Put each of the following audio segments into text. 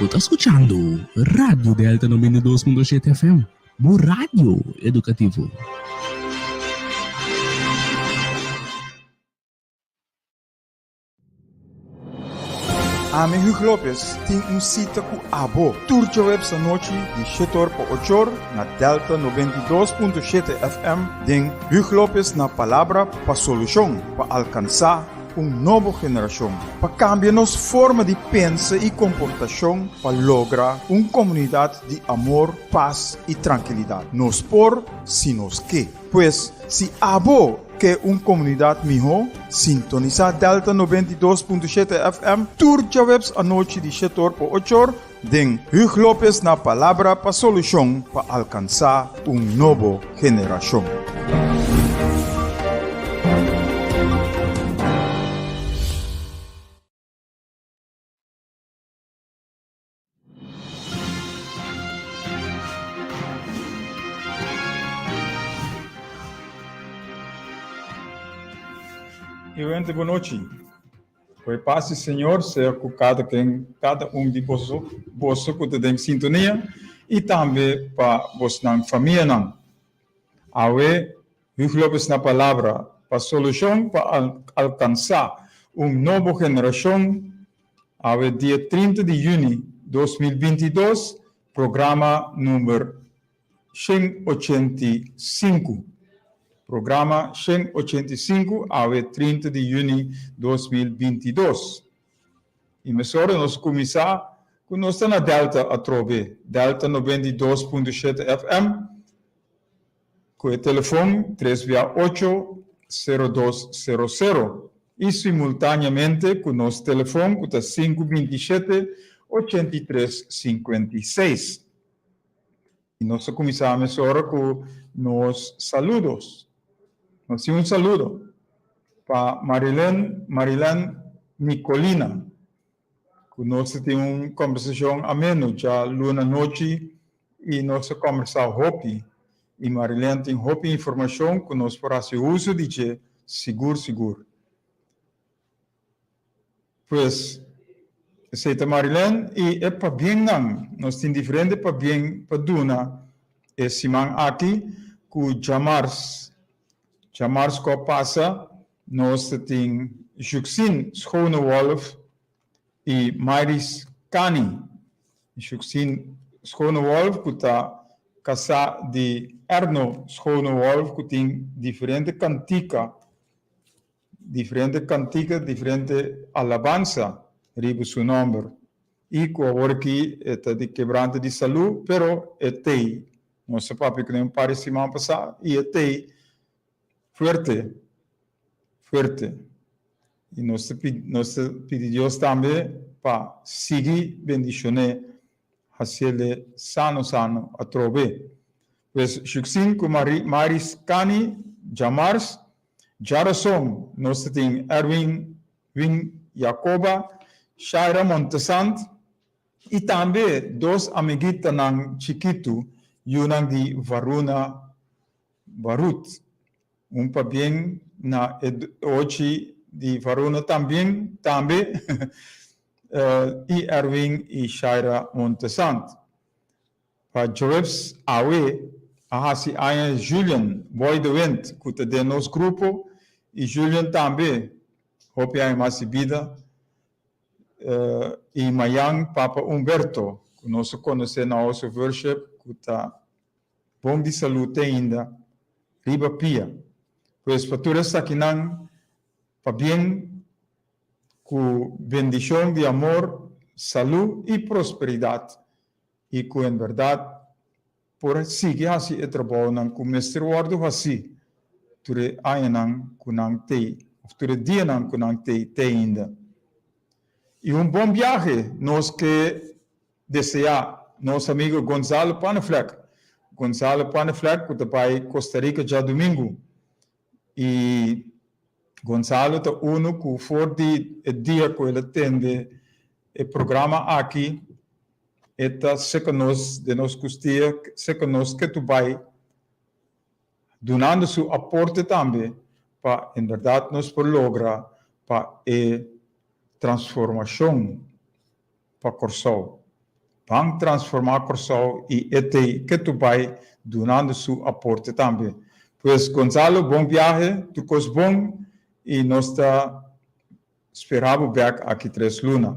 Bo ta skuchando Radio Delta 92.7 FM, bo radio edukativo. Ami Hugo Lopez tin un sita ku abo tur djaweps anochi di shetor pa ochor na Delta 92.7 FM den Hugo Lopez na Palabra pa Solushon pa alkansá un nobo generashon pa kambia nos forma di pensa i komportashon pa logra un komunidat di amor, pas i trankilidat. Nos por si nos ke. Pues, si abo ke un komunidat mihó, sintonisá Delta 92.7 FM tur djaweps anochi di shetor pa ochor den Huug Lopez na Palabra pa Solushon pa alkansá un nobo generashon. Igualmente bon nochi. Ku e pas di Señor sea ku kada ken, kada un di boso, boso ku ta den sintonia i tambe pa bosnan famianan. Awe Hugo Lopez na palabra pa solushon pa alkansá un nobo generashon awe dia 30 di yüni 2022, programa number 185. Programa 185 awe 30 di yüni 2022. I mesora nos kuminsá ku nos ta na Delta atrobe, Delta 92.7 FM. Ku e telefon tres bia ocho, sero dos sero sero i simultaneamente ku nos telefon ku ta sinku 27, 83 56. I nos ta kuminsá mesora ku nos saludos. Nos tin un saludo pa Marilyn Marilyn Nicolina ku nos ta tin un kombersashon ameno dja luna nochi i nos a kombersá hopi i Marilyn tin hopi informashon ku nos por hasi uso di dje sigur sigur. Pues esei ta Marilyn i e pabiennan. Nos tin diferente pabien pa duna e siman aki ku djamars. Djamars ku a pasa nos ta tin Juxin Schonewolf i Mairis Kani. Juxin Schonewolf ku ta kasá di Erno Schonewolf ku tin diferente kantika, diferente kantika, diferente alabansa riba su nòmber i ku awor aki e ta di kebrante di salú pero e t'ei. Nos a papia kuné un par di siman pasá i e t'ei fuerte, fuerte. I nos ta pidi, nos ta pidi Dios tambe pa sigui bendishon'é, hasiel'e sano sano atrobe. Pues Shuxin ku Mari, Maris Kani djamars, djarason nos ta tin Erwin Win Jacoba, Shaira Montesant i tambe dos amiguitanan chikitu, yunan di Varuna Barut. Un pabien na e ochi di Varuna tambien, tambe, i Erwin i Shaira Montesant. Pa djoeps awe a hasi aña Julian Boy de Wind ku ta den nos grupo i Julian tambe hopi aña mas di bida i mayan Papa Humberto ku nos a konosé na House of Worship ku ta bon di salú te ainda riba pia. Pues pa tur esakinan, pabien ku bendishon di amor, salú i prosperidat i ku en bèrdat por sigui hasi e trabounan ku mester wòrdu hasí tur e añanan ku nan tei òf tur e dianan ku nan tei te ainda. I un bon biahe nos ke Deseá nos amigo Gonzalo Panneflek, Gonzalo Panneflek ku ta bai Costa Rica djadumingu. I Gonzalo ta unu ku for di e dia ku el a tende e programa aki, e ta seka nos den nos kustia, seka nos ke tu bai, dunando su aporte tambe pa en bèrdat nos por logra pa e transformashon pa Kòrsou. Ban Transformá Kòrsou i e t'ei ke tu bai dunando su aporte tambe. Pues Gonzalo bon biahe, tur kos bon i nos ta spera bo bèk aki tres luna.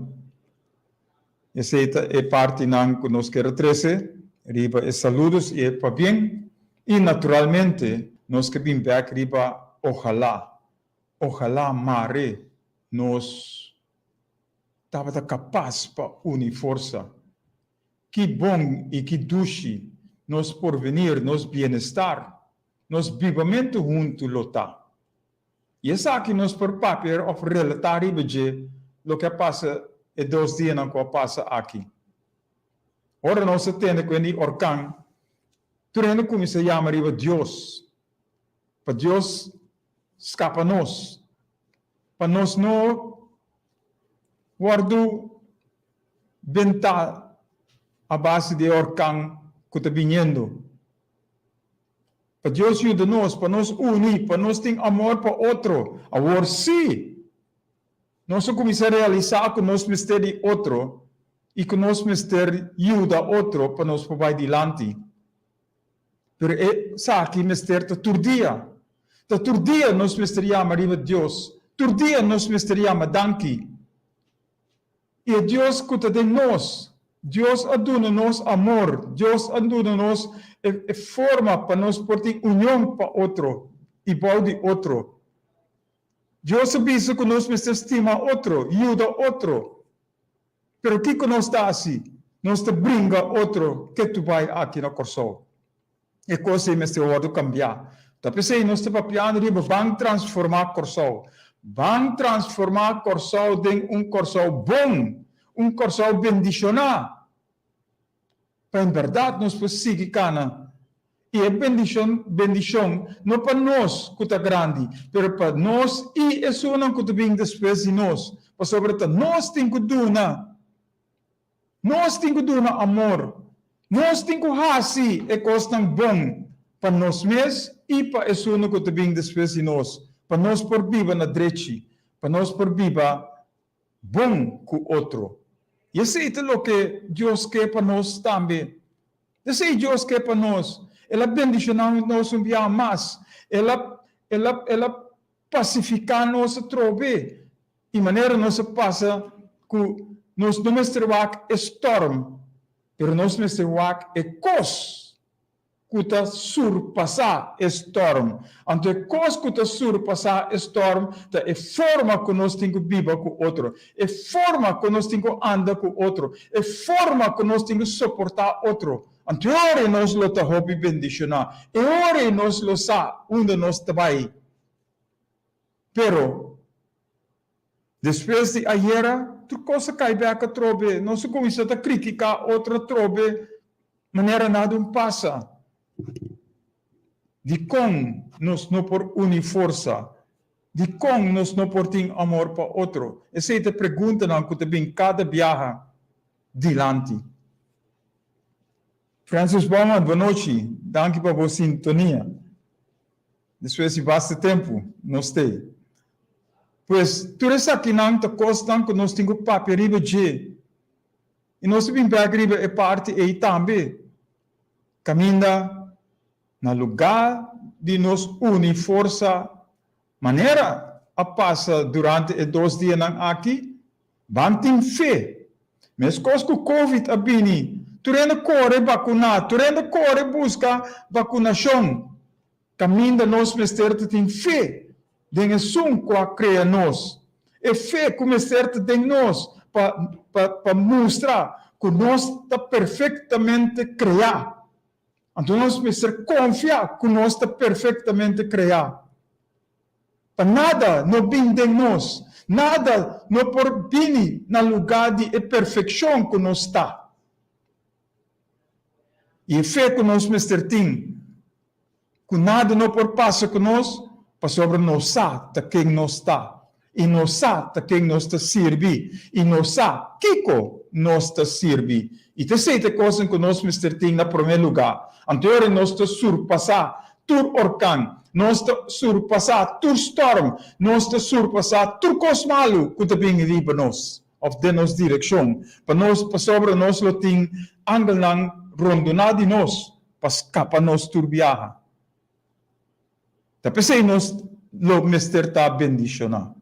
Esei ta e partinan ku nos kier a trese riba e saludos i e pabien i naturalmente nos ke bin bèk riba ojalá, ojalá mare nos tabata kapas pa uni forsa. Ki bon i ki dushi nos porvenir, nos bienestar, nos bibamentu huntu lo ta. I esaki nos por papia òf relatá riba dje loke a pasa e dos dianan ku a pasa aki. Ora nos a tende ku e orkan, tur hende kuminsá yama riba Dios, pa Dios skapa nos, pa nos no wòrdu bentá a base di e orkan ku ta biniendo. Pa Dios yuda nos, pa nos uni, pa nos tin amor pa otro. Awor sí, nos a kuminsá realisá ku nos mester di otro i ku nos mester yuda otro pa nos por bai dilanti. Pero esaki mester ta tur dia. Ta tur dia nos mester yama riba Dios. Tur dia nos mester yama danki. I e Dios ku ta den nos, Dios a duna nos amor, Dios a duna nos e forma pa nos por tin union pa otro i bou di otro. Dios a bisa ku nos mester stima otro, yuda otro. Pero kiko nos ta hasi? Nos ta bringa otro ketu bai aki na Kòrsou. E kos ei mester wòrdu kambiá. Ta p'esei nos ta papiando riba ban transformá Kòrsou. Ban transformá Kòrsou den un Kòrsou bon, un Kòrsou bendishoná. Pa en bèrdat nos por sigui kana. I e bendishon bendishon no pa nos ku ta grandi, pero pa nos i esunnan ku ta bin despues di nos, pasobra ta nos tin ku duna. Nos tin ku duna amor. Nos tin ku hasi e kosnan bon pa nos mes i pa esunnan ku ta bin despues di nos, pa nos por biba na drechi, pa nos por biba bon ku otro. I esei ta loke Dios ke pa nos tambe. Esei Dios ke pa nos. El a bendishoná nos un biaha mas. El a, el a, el a pasifiká nos atrobe. I manera nos a pasa ku nos no mester wak e storm, pero nos mester wak e kos ku ta surpasá e storm. Anto e kos ku ta surpasá e storm ta e forma ku nos tin ku biba ku otro, e forma ku nos tin ku anda ku otro, e forma ku nos tin ku soportá otro. Anto e ora ei nos lo ta hopi bendishoná, e ora ei nos lo sa unda nos ta bai. Pero, despues di ayera, tur kos a kai bek atrobe. Nos a kuminsá ta kritiká otro atrobe manera nada un pasa. Dikon nos no por uni forsa? Dikon nos no por tin amor pa otro? Esei ta e preguntanan ku ta bin kada biaha dilanti. Francis Bouman, bonochi. Danki pa bo sintonia. Despues di basta tempu, nos t'ei. Pues, tur esakinan ta kosnan ku nos tin ku papia riba dje. I nos ta bin bèk riba e parti ei tambe, kaminda na lugá di nos uni forsa manera a pasa durante e dos dianan aki, ban tin fe. Meskos ku Covid a bini, tur hende kore bakuná, tur hende kore buska bakunashon. Kaminda nos mester ta tin fe den esun ku a krea nos. E fe ku mester ta den nos pa pa pa mustra ku nos ta perfektamente kreá. Anto nos mester konfia ku nos ta perfektamente kreá. Pa nada no bin den nos, nada no por bini na lugá di e perfekshon ku nos ta. I e fe ku nos mester tin, ku nada no por pasa ku nos, pasobra nos sa ta ken nos ta, i nos sa ta ken nos ta sirbi, i nos sa kiko nos ta sirbi. I ta esei ta e kosnan ku nos mester tin na promé lugá. Anto ora nos ta surpasá tur orkan, nos ta surpasá tur stòrm, nos ta surpasá tur kos malu ku ta bini riba nos. òf den nos direkshon, pa nos, pasobra nos lo tin angelnan rondoná di nos pa skapa nos tur biaha. Ta p'esei nos lo mester ta bendishoná.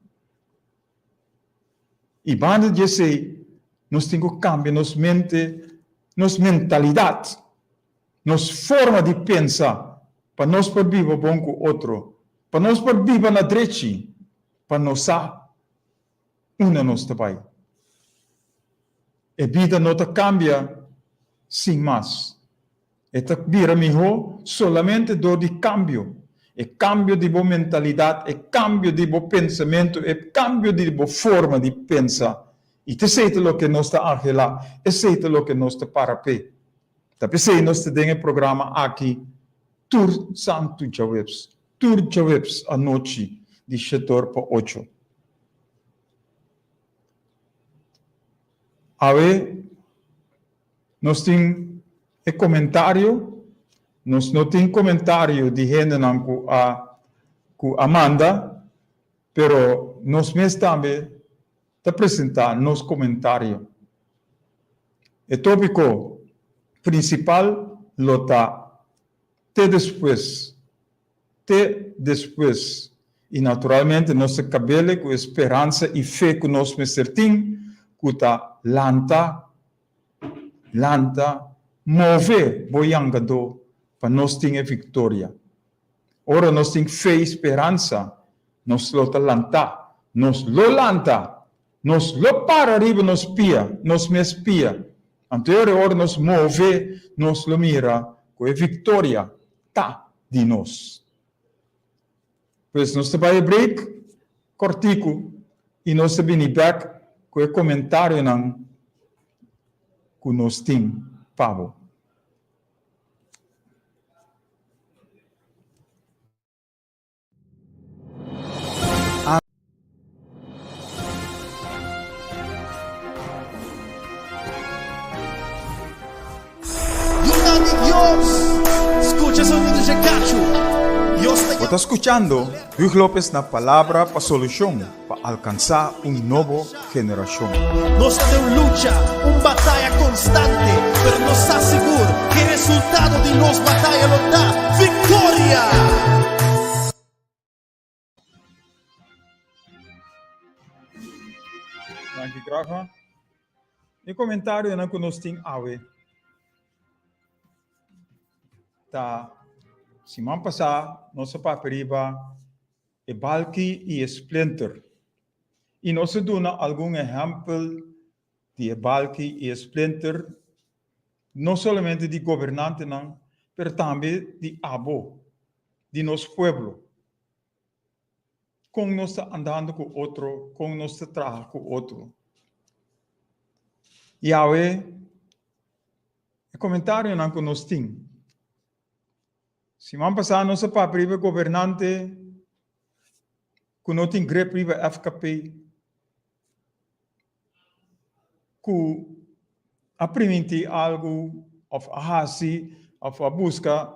I banda di esei, nos tin ku kambia nos mente, nos mentalidat, nos forma di pensa pa nos por biba bon ku otro, pa nos por biba na drechi, pa nos sa unda nos ta bai. E bida no ta kambia sin mas. E ta bira mihó solamente dor di kambio. E kambio di bo mentalidat, e kambio di bo pensamentu, e kambio di bo forma di pensa. I ta esei ta loke nos ta anhelá, esei ta loke nos ta para p'e. Ta p'esei nos ta den e programa aki tur santu djaweps, tur djaweps anochi di shetor pa ocho. Awe nos tin e komentario, nos no tin komentario di hendenan ku a ku a manda, pero nos mes tambe ta presentá nos komentario. E tópiko prinsipal lo ta te despues, te despues. I naturalmente nos ta kabele ku e speransa i fe ku nos mester tin ku ta lanta, lanta, move bo yangadó pa nos tin e viktoria. Ora nos tin fe i speransa, nos lo ta lantá. Nos lo lanta! Nos lo para riba nos pia, nos mes pia. Anto e ora nos move, nos lo mira ku e viktoria ta di nos. Pues nos ta bai e break kòrtiku i nos ta bini bèk ku e komentarionan ku nos tin pa bo. Yunan di Dios, skucha sonido dje kachu. Dios ta Bo ta skuchando Huug Lopez na Palabra pa Solushon pa alkansá un nobo generashon. Nos ta den un lucha, un bataya konstante, pero nos sa sigur ku e resultado di nos bataya lo ta viktoria! Danki Grafa. E komentarionan ku nos tin awe ta siman pasá nos a papia riba e balki i e splinter. I nos a duna algun ehèmpel di e balki i e splinter, no solamente di gobernantenan, pero tambe di abo, di nos pueblo. Kon nos ta andando ku otro, kon nos ta traha ku otro. I awe, e komentarionan ku nos tin. Siman pasá nos a papia riba e gobernante ku no tin grip riba FKP, ku a primintí algu òf a hasi òf a buska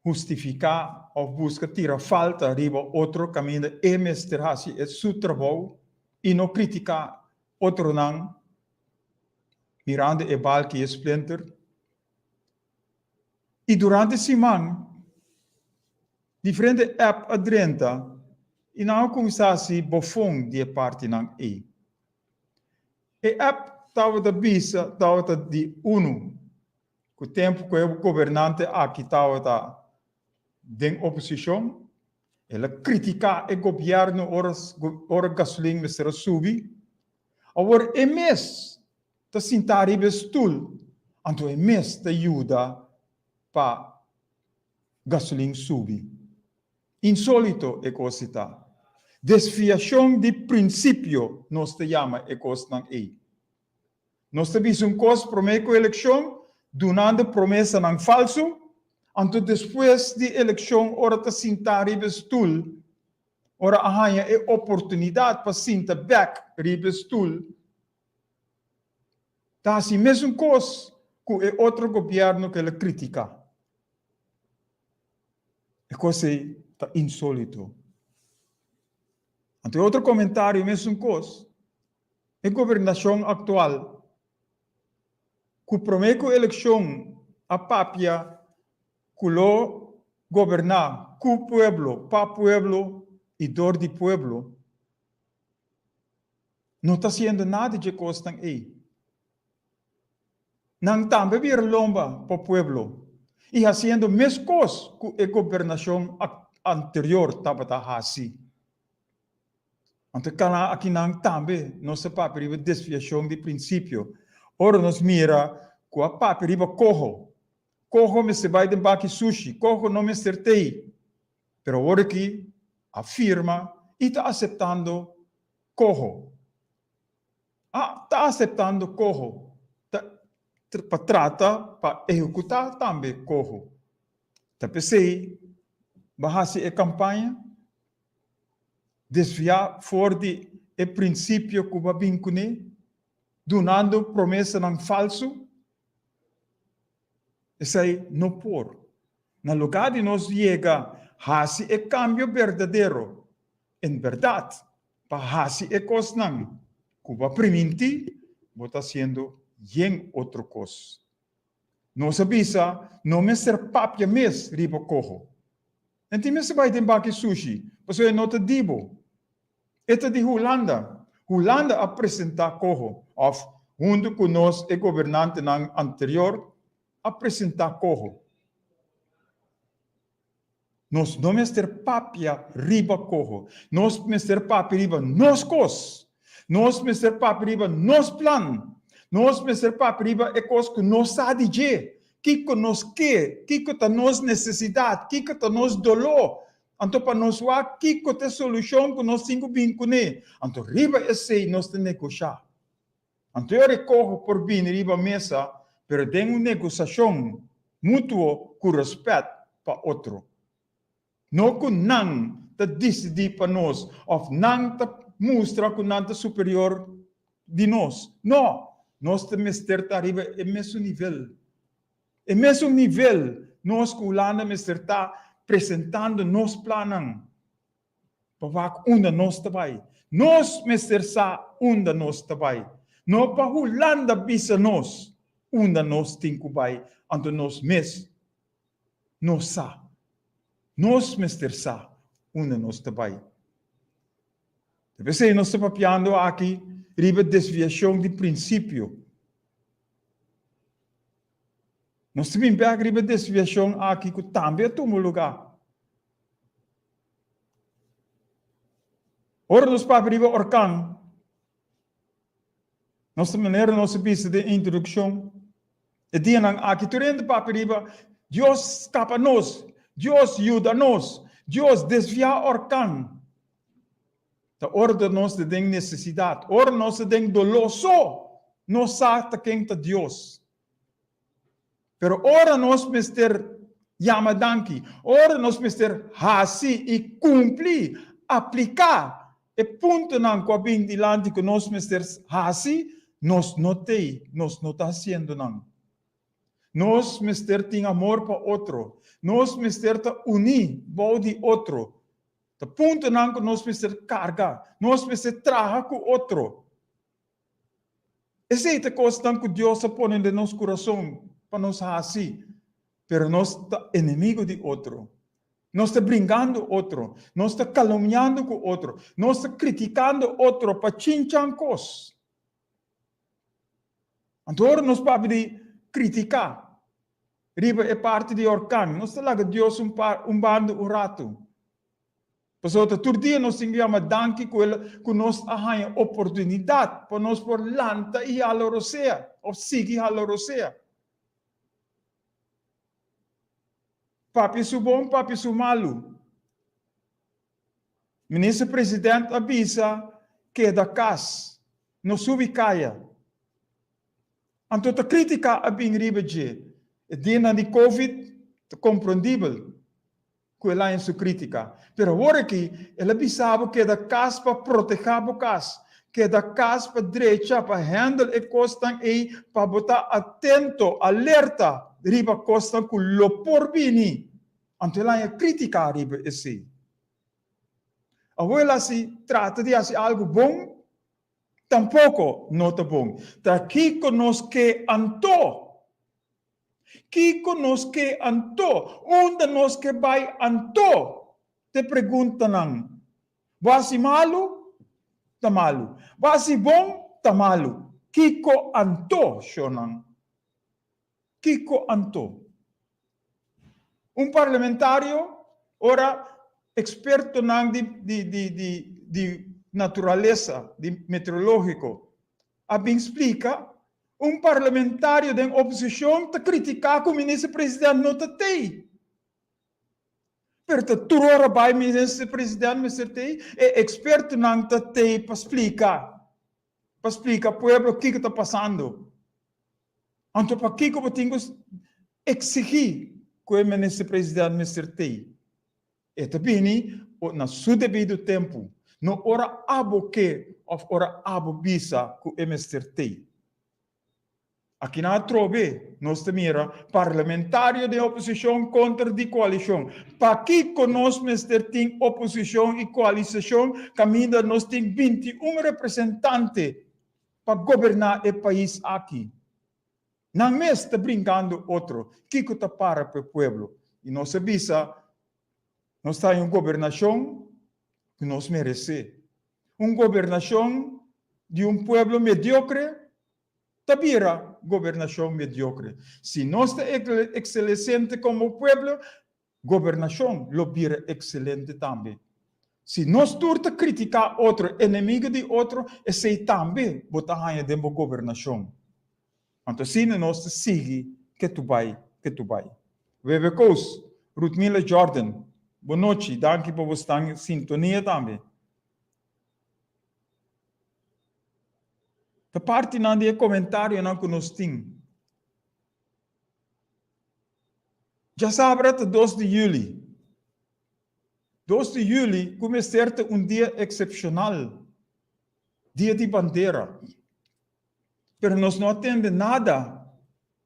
hustifiká òf buska tira falta riba otro kaminda e mester hasi e su trabou i no kritiká otronan mirando e balki e splinter. I durante siman, diferente app a drenta i nan a kuminsá hasi bofon di e partinan ei. E app tabata bisa tabata di unu ku tempu ku e gobernante aki tabata den oposishon, el a kritiká e gobièrnu ora ora gasolin mester a subi. Awor e mes ta sintá riba e stul, anto e mes ta yuda pa gasolin subi. Insólito e kos si ta. Desviashon di prinsipio nos ta yama e kosnan ei. Nos ta bisa un kos promé ku elekshon, dunando promesanan falsu, anto despues di elekshon ora ta sintá riba e stul, ora a haña e oportunidat pa sinta bèk riba e stul, ta hasi mesun kos ku e otro gobièrnu ku el a kritiká. E kos ei ta insólito. Anto e otro komentario mesun kos. E gobernashon aktual ku promé ku elekshon a papia ku lo goberná ku pueblo, pa pueblo i dor di pueblo, no ta hasiendo nada dje kosnan ei. Nan tambe bira lomba pa pueblo i hasiendo meskos ku e gobernashon anterior tabata hasi. Anto e kala akinan tambe nos ta papia riba desviashon di prinsipio. Ora nos mira ku a papia riba koho, koho mester bai den baki sushi, koho no mester tei. Pero awor aki a firma i ta aseptando koho. A ta aseptando koho ta pa trata pa ehekutá tambe koho. Ta p'esei bo a hasi e kampaña? Desviá for di e prinsipio ku bo a bin kuné, dunando promesanan falsu? Esei no por. Na lugá di nos yega hasi e kambio berdadero, en bèrdat, pa hasi e kosnan ku bo a primintí, bo ta hasiendo yen otro kos. Nos a bisa, no mester papia mes riba koho. En tin mester bai den baki sushi, pasobra e no ta di bo. E ta di Hulanda. Hulanda a presenta koho, of huntu ku nos e gobernantenan anterior a presenta koho. Nos no mester papia riba koho. Nos mester papia riba nos kos. Nos mester papia riba nos plan. Nos mester papia riba e kos ku nos sa di dje. Kiko nos ke, kiko ta nos nesesidat, kiko ta nos doló. Anto pa nos wak kiko ta e solushon ku nos tin ku bin kuné. Anto riba esei nos ta negoshá. Anto e ora e koho por bini riba mesa, pero den un negosashon mutuo ku rèspèt pa otro. No ku nan ta disidí pa nos òf nan ta mustra ku nan ta superior di nos. No! Nos ta mester ta riba e mesun nivel. E mesun nivel nos ku Hulanda mester ta presentando nos plannan. Pa wak unda nos ta bai. Nos mester sa unda nos ta bai. No pa Hulanda bisa nos unda nos tin ku bai, anto nos mes no sa. Nos mester sa unda nos ta bai. Ta p'esei nos ta papiando aki riba desviashon di prinsipio. Nos ta bin bek riba desviashon aki ku tambe a tuma lugá. Ora nos papia riba orkan, nos ta manera nos a bisa den introdukshon, e dianan aki tur hende papia riba Dios skapa nos, Dios yuda nos, Dios desviá orkan. Ta ora ta nos ta den nesesidat, ora nos ta den doló so, nos sa ta ken ta Dios. Pero ora nos mester yama danki, ora nos mester hasi i kumpli, apliká e puntonan ku a bin dilanti ku nos mester hasi, nos no t'ei, nos no ta hasiendo nan. Nos mester tin amor pa otro, nos mester ta uní bou di otro. Ta puntonan ku nos mester karga, nos mester traha ku otro. Esei ta kosnan ku Dios a pone den nos kurason pa nos hasi, pero nos ta enemigo di otro. Nos ta bringando otro, nos ta kalumniando ku otro, nos ta kritikando otro pa chinchan kos. Anto ora nos papia di kritiká riba e parti di orkan, nos ta laga Dios un un banda un ratu. Pasobra ta tur dia nos tin ku yama danki ku el ku nos a haña oportunidat pa nos por lanta i hala rosea òf sigui hala rosea. Papia su bon, papia su malu. Minister President a bisa keda kas, no subi kaya. Anto ta kritika a bin riba dje. E dianan di Covid ta komprondibel. Ku el haña su krítika. Pero awor aki el a bisa bo keda kas pa protehá bo kas, keda kas pa drecha, pa hèndel e kosnan ei, pa bo ta atento, alerta riba kosnan ku lo por bini. Anto el haña krítika riba esei. Awor el a hasi trata di hasi algu bon. Tampoko no ta bon. Ta kiko nos ke anto? Kiko nos ke anto? Unda nos ke bai anto? T'e preguntanan. Bo hasi malu? Ta malu. Bo hasi bon? Ta malu. Kiko anto, shonnan? Kiko anto? Un parlamentario ora expertonan di di di di di naturalesa, di meteorologico a bin splica, un parlamentario den oposicion ta critica cu minister president no ta tey. Pero ta tur ora bay minister president mester tey, e expertonan ta tey pa splica, pa splica pueblo kiko ta pasando. Anto pakiko bo tin ku eksigí ku e minister president mester tei? E ta bini na su debido tempu, no ora abo ke òf ora abo bisa ku e mester tei. Akinan atrobe nos ta mira parlamentario den oposishon kontra di koalishon. Pakiko nos mester tin oposishon i koalisashon kaminda nos tin 21 representante pa goberná e pais aki. Nan mes ta brinkando otro, kiko ta para pa e pueblo? I nos a bisa, nos ta haña un gobernashon ku nos meresé. Un gobernashon di un pueblo mediokre ta bira gobernashon mediokre. Si nos ta ekselesente komo pueblo, Gobernashon lo bira ekselente tambe. Si nos tur ta kritiká otro, enemigu di otro, esei tambe bo ta haña den bo gobernashon. Anto asina nos ta sigui ketu bai, ketu bai. Webe Koos, Rutmila Jordan, bo nochi, danki pa bo stan sintonia tambe. Ta partinan di e komentarionan ku nos tin. Djasabra ta dos di yüli. Dos di yüli ku mester ta un dia eksepshonal, dia di bandera. Pero nos no a tende nada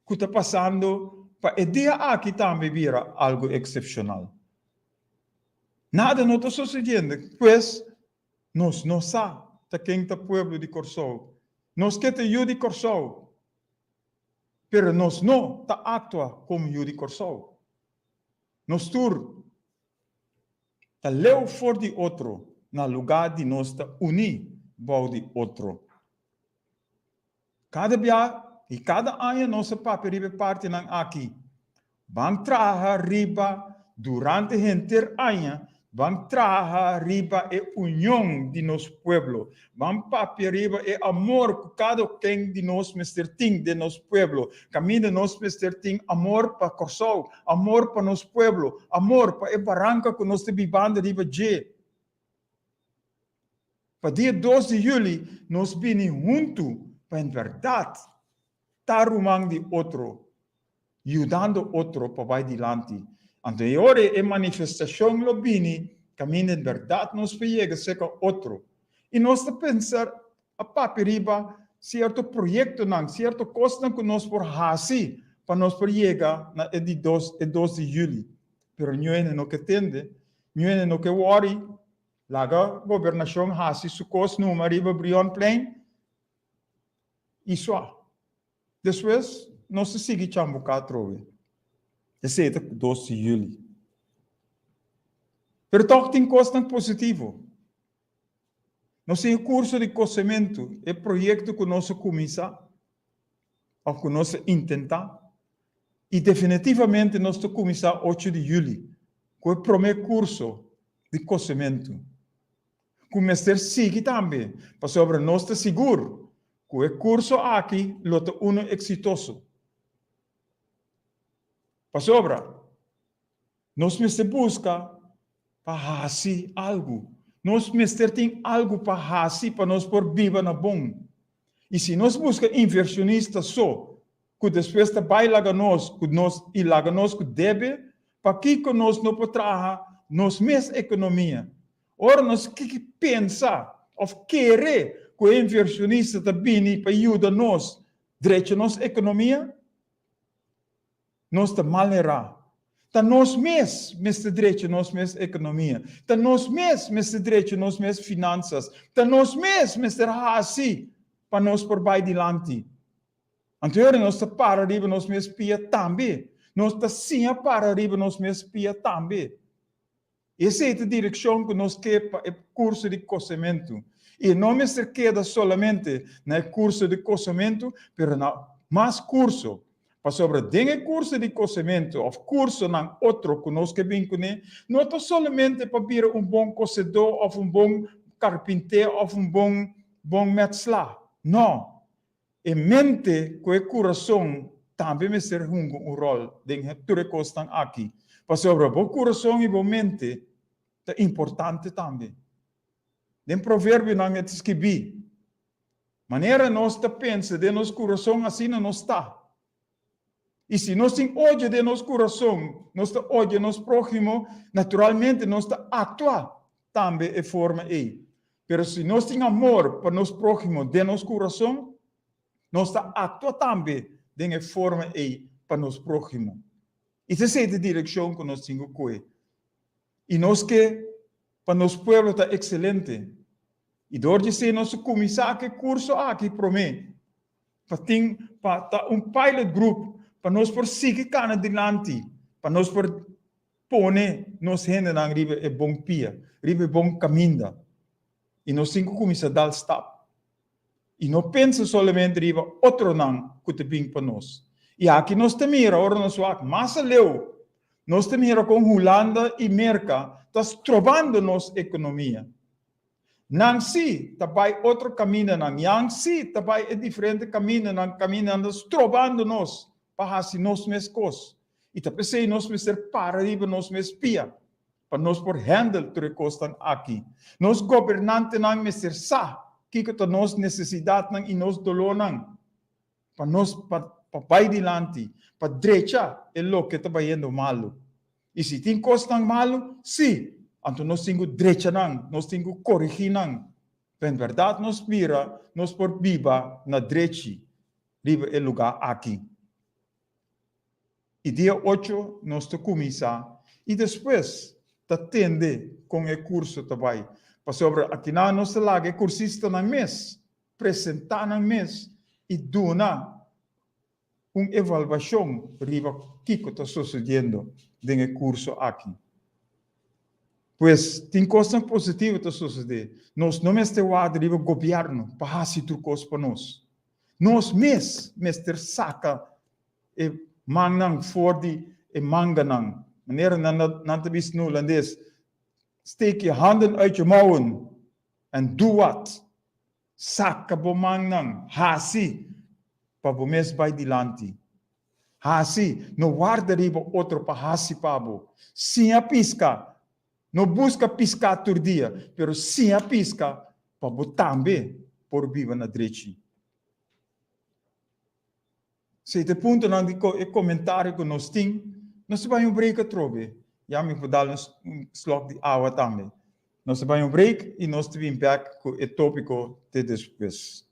ku ta pasando pa e dia aki tambe bira algu eksepshonal. Nada no ta sosediendo, pues nos no sa ta ken ta pueblo di Kòrsou. Nos ke ta yu di Kòrsou, Pero nos no ta aktua komo yu di Kòrsou. Nos tur ta leu for di otro na lugá di nos ta uní bou di otro. Kada bia i kada aña nos a papia riba e partinan aki. Ban traha riba durante henter aña, ban traha riba e union di nos pueblo, ban papia riba e amor ku kada ken di nos mester tin den nos pueblo, kaminda nos mester tin amor pa Kòrsou, amor pa nos pueblo, amor pa e baranka ku nos ta bibando riba dje. Pa dia dos di yüli nos bini huntu pa en bèrdat ta ruman di otro, yudando otro pa bai dilanti. Anto e ora e manifestashon lo bini kaminda en bèrdat nos por yega serka otro. I nos ta pensa a papia riba sierto proyektonan, sierto kosnan ku nos por hasi pa nos por yega na e di dos e dos di yüli. Pero ñuene no ke tende, ñuene no ke wòri, laga gobernashon hasi su kos numa riba Brionplein i sua. Despues nos ta sigui chambuká atrobe. Esei ta dos di yüli. Pero tòg tin kosnan positivo. Nos tin e kurso di kosementu, e proyekto ku nos a kuminsá òf ku nos a intentá. I definitivamente nos ta kuminsá ocho di yüli ku e promé kurso di kosementu. Ku mester sigui tambe, pasobra nos ta sigur ku e kurso aki lo ta unu eksitoso. Pasobra nos mester buska pa hasi algu. Nos mester tin algu pa hasi pa nos por biba na bon. I si nos buska invershonista so ku despues ta bai laga nos ku nos i laga nos ku debe, pakiko nos no por traha nos mes ekonomia? Ora nos kiki pensa of kere ku e inversionista ta bini pa yuda nos drecha nos ekonomia, nos ta mal erá. Ta nos mes mester drecha nos mes ekonomia. Ta nos mes mester drecha nos mes finansas. Ta nos mes mester hasi pa nos por bai dilanti. Anto ora nos ta para riba nos mes pia tambe. Nos ta siña para riba nos mes pia tambe. Esei ta direkshon ku nos ke pa e kurso di kosementu. I no mester keda solamente na e kurso di kosementu, pero na mas kurso. Pasobra den e kurso di kosementu òf kursonan otro ku nos ke bin kuné, no ta solamente pa bira un bon kosedó òf un bon karpinté òf un bon bon mètslá. Nò. E mente ku e kurason tambe mester hunga un ròl den tur e kosnan aki, pasobra bo kurason i bo mente ta importante tambe. Den Proverbionan e ta skibí, Manera nos ta pensa den nos kurason, asina nos ta. I si nos tin odio den nos kurason, nos ta odia nos próhimo, naturalmente nos ta aktua tambe e forma ei. Pero si nos tin amor pa nos próhimo den nos kurason, nos ta aktua tambe den e forma ei pa nos próhimo. I ta esei ta e direkshon ku nos tin ku kohe. I nos ke pa nos pueblo ta ekselente. I dor di esei nos a kuminsá ku e kurso aki promé. Pa tin pa ta un pilot group pa nos por sigui kana dilanti, pa nos por pone nos hendenan riba e bon pia, riba e bon kaminda. I nos tin ku kuminsá dal stap. I no pensa solamente riba otronan ku ta bin pa nos. I aki nos ta mira ora nos wak mas aleu, nos ta mira kon Hulanda i Merka ta strobando nos ekonomia. Nan sí ta bai otro kamindanan, yan sí ta bai e diferente kamindanan, kamindanan ta strobando nos pa hasi nos mes kos. I ta p'esei nos mester para riba nos mes pia, pa nos por handle tur e kosnan aki. Nos gobernantenan mester sa kiko ta nos nesesidatnan i nos dolónan, pa nos pa pa bai dilanti, pa drecha e loke ta bayendo malu. I si tin kosnan malu, sí, anto nos tin ku drecha nan, nos tin ku korigí nan, pa en bèrdat nos bira, nos por biba na drechi riba e lugá aki. I dia ocho nos ta kuminsá i despues ta tende kon e kurso ta bai, pasobra akinan nos ta laga e kursistanan mes presentá nan mes i duna un evaluashon riba kiko ta sosodiendo den e kurso aki. Pues, tin kosnan positivo ta sosodé. Nos no mester warda riba gobièrnu pa hasi tur kos pa nos. Nos mes mester saka e mannan for di e manganan. Manera nan ta bisa na hulandes, Steek je handen uit je mouwen en doe wat. Saka bo mannan, hasi pa bo mes bai dilanti. Hasi, no warda riba otro pa hasi pa bo. Siña piska, no buska piská tur dia, pero siña piska pa bo tambe por biba na drechi. Si ta e puntonan di e komentario ku nos tin, nos ta bai un break atrobe. Ya mi por dal un slok di awa tambe. Nos ta bai un break i nos ta bin bek ku e topiko te despues.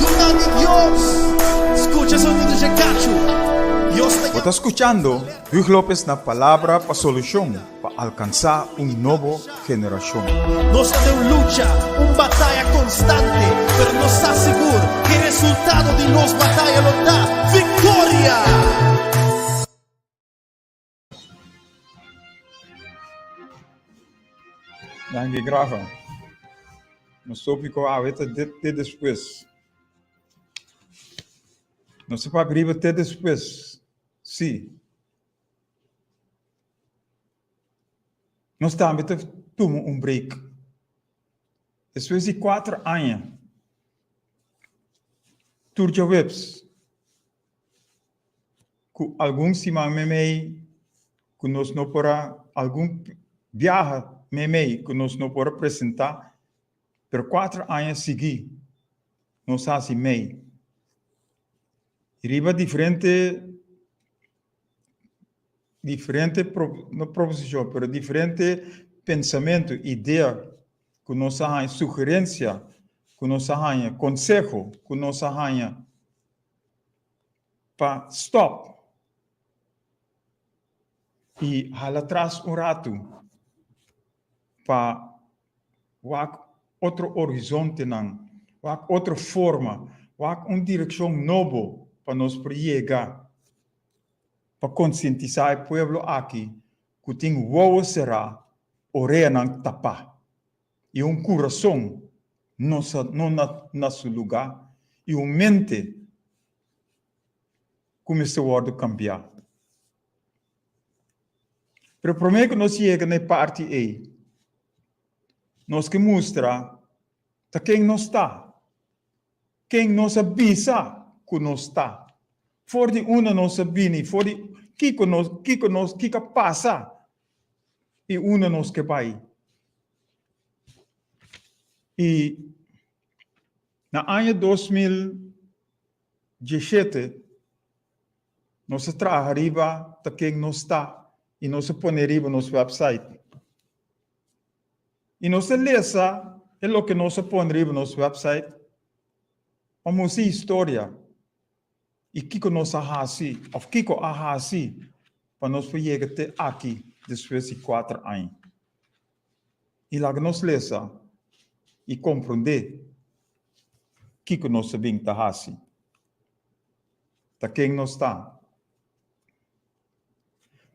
Yunan di Dios, skucha sonido dje kachu. Dios ta Bo ta skuchando Huug Lopez na Palabra pa Solushon pa alkansá un nobo generashon. Nos ta den un lucha, un bataya konstante, pero nos sa sigur ku e resultado di nos bataya lo ta viktoria! Danki Grafa. Nos tópiko awe ta te despues. Nos ta papia riba te despues. Sí. Nos tambe ta tuma un break. Despues di cuatro aña, tur djaweps, cu algun siman meimei cu nos no por a, algun biaha meimei cu nos no por a presenta, pero cuatro aña sigui nos haci mei. Riba diferente diferente pro, no proposicion, pero diferente pensamentu, idea ku nos a haña, sugerencia. ku nos a haña, konseho ku nos a haña pa stòp i hala tras un ratu pa wak otro horizontenan, wak otro forma, wak un direkshon nobo pa nos por yega pa konsientisá e pueblo aki ku tin wowo será, oreanan tapá i un kurason no no na su lugá i un mente ku mester wòrdu kambiá. Pero promé ku nos yega na e parti ei, nos ke mustra ta ken nos ta, ken nos a bisa ku nos ta, for di unda nos a bini, for di kiko nos, kiko nos, kiko a pasa i unda nos ke bai. I na aña 2017 Nos a traha riba ta ken nos ta i nos a pone riba nos website. I nos a lesa e loke nos a pone riba nos website pa mustra historia i kiko nos a hasi òf kiko a hasi pa nos por yega te aki despues di kuater aña. I laga nos lesa i komprondé kiko nos a bin ta hasi. Ta ken nos ta?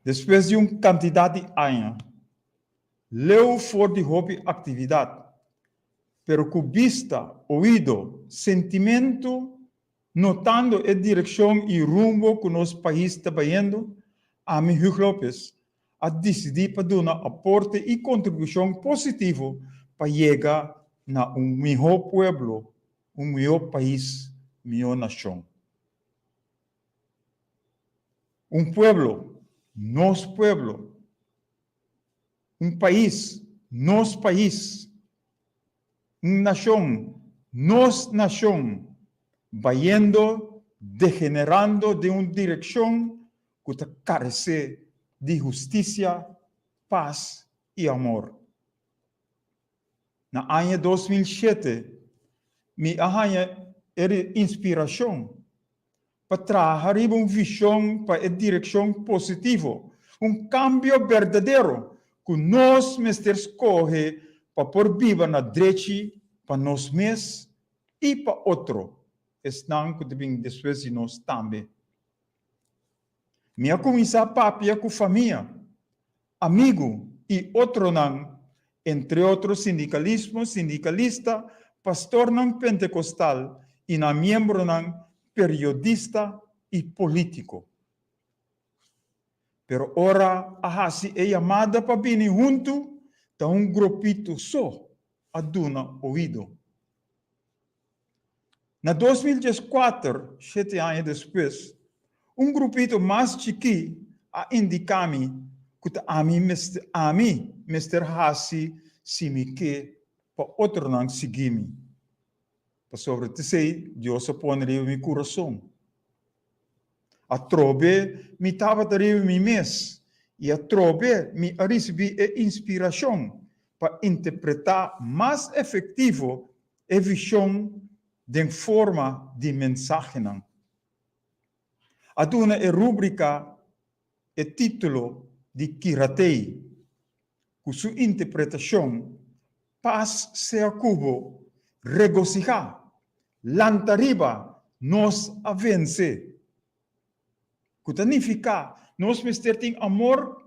Despues di un kantidat di aña, leu for di hopi aktividat, pero ku bista, oido, sentimentu, notando e direkshon i rumbo ku nos pais ta bayendo, ami, Hugh Lopez, a disidí pa duna aporte i kontribushon positivo pa yega na un mihó pueblo un mihó pais, mihó nashon. Un pueblo, nos pueblo. Un pais, nos pais. Un nashon, nos nashon, bayendo, degenerando den un direkshon ku ta karesé di hustisia, pas i amor. Na aña 2007 mi a haña e inspirashon pa traha riba un vishon pa e direkshon positivo, un kambio berdadero ku nos mester skohe pa por biba na drechi pa nos mes i pa otro, esnan ku ta bin despues di nos tambe. Mi a kuminsá papia ku famia, amigu i otronan, entre otro sindikalismo, sindikalista, pastornan pentekostal i nan miembronan, periodista i polítiko. Pero ora a hasi e yamada pa bini huntu, ta un grupito so a duna oido. Na 2014, shete aña despues, un grupito mas chikí a indiká mi ku ta ami mester ami mester hasi si mi ke pa otronan sigui mi. Pasobra t'esei Dios a pone riba mi kurason. Atrobe mi tabata riba mi mes i atrobe mi a risibí e inspirashon pa interpretá mas efektivo e vishon den forma di mensahenan. A duna e rúbrika e título di Kiratei, ku su interpretashon Pas sea ku bo, regosihá, lanta riba, nos a vense! Ku ta nifiká nos mester tin amor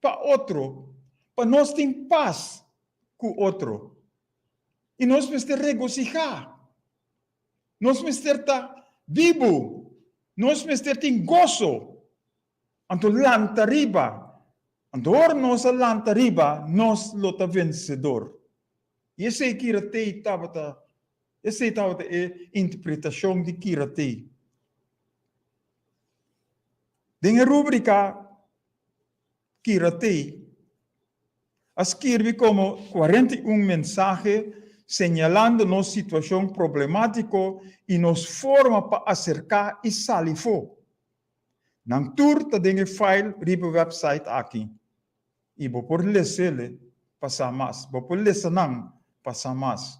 pa otro pa nos tin pas ku otro. I nos mester regosihá. Nos mester ta bibu. Nos mester tin goso. Anto lanta riba. Anto ora nos a lanta riba, nos lo ta vensedor. I esei kira tei tabata, esei tabata e interpretashon di kira tei. Den e rúbrika Kira Tei a skirbi komo 41 mensahe señalando nos situashon problemátiko i nos forma pa aserká i sali fo. Nan tur ta den e file riba e website aki i bo por les'ele pa sa mas. Bo por lesa nan pa sa mas.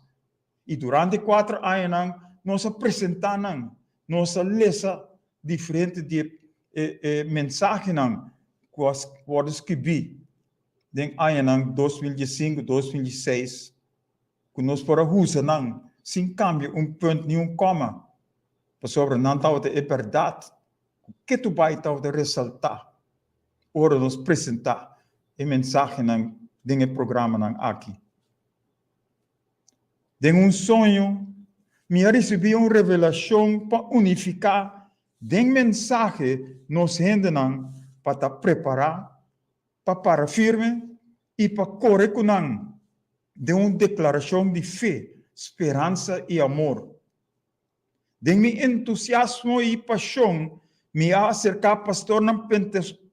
I durante kuater añanan nos a presentá nan, nos a lesa diferente di e e mensahenan ku a wòrdu skibí den añanan 2005, 2006, ku nos por a usa nan sin kambia un punt ni un kòma, pasobra nan tabata e bèrdat ku ketu bai tabata resaltá ora nos presentá e mensahenan den e programanan aki. Den un soño, mi a risibí un revelashon pa unifiká den mensahe nos hendenan pa ta prepará, pa para firme i pa kore ku nan den un deklarashon di fe, speransa i amor. Den mi entusiasmo i pashon, mi a aserká pastornan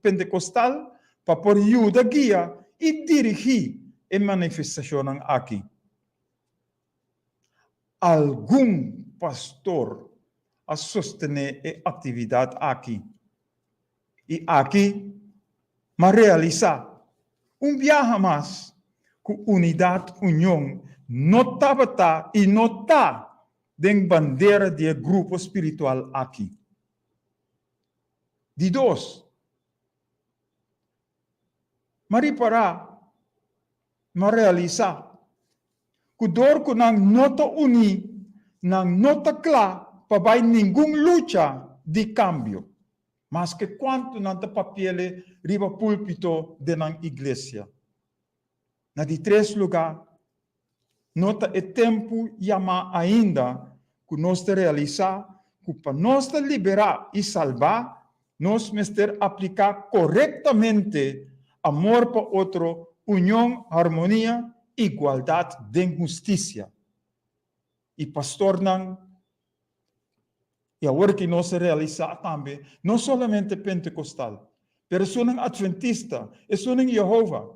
pentekostal pa por yuda guia i dirigí e manifestashonnan aki. Algun pastor a sostené e aktividat aki. I aki m'a realisá un biaha mas ku unidat, union, no tabata i no ta den bandera di e grupo spiritual aki. Di dos, m'a ripará, m'a realisá ku dor ku nan no ta uní, nan no ta kla pa bai ningun lucha di kambio, maske kuantu nan ta papiele riba púlpito den nan iglesia. Na di tres lugá, No ta e tempu yamá ainda ku nos ta realisá ku pa nos ta liberá i salbá, nos mester apliká korektamente amor pa otro, union, harmonia, igualdat den hustisia. I pastornan, i awor ki nos a realisá tambe, no solamente pentekostal, pero esunnan atventista, esunnan Yehova,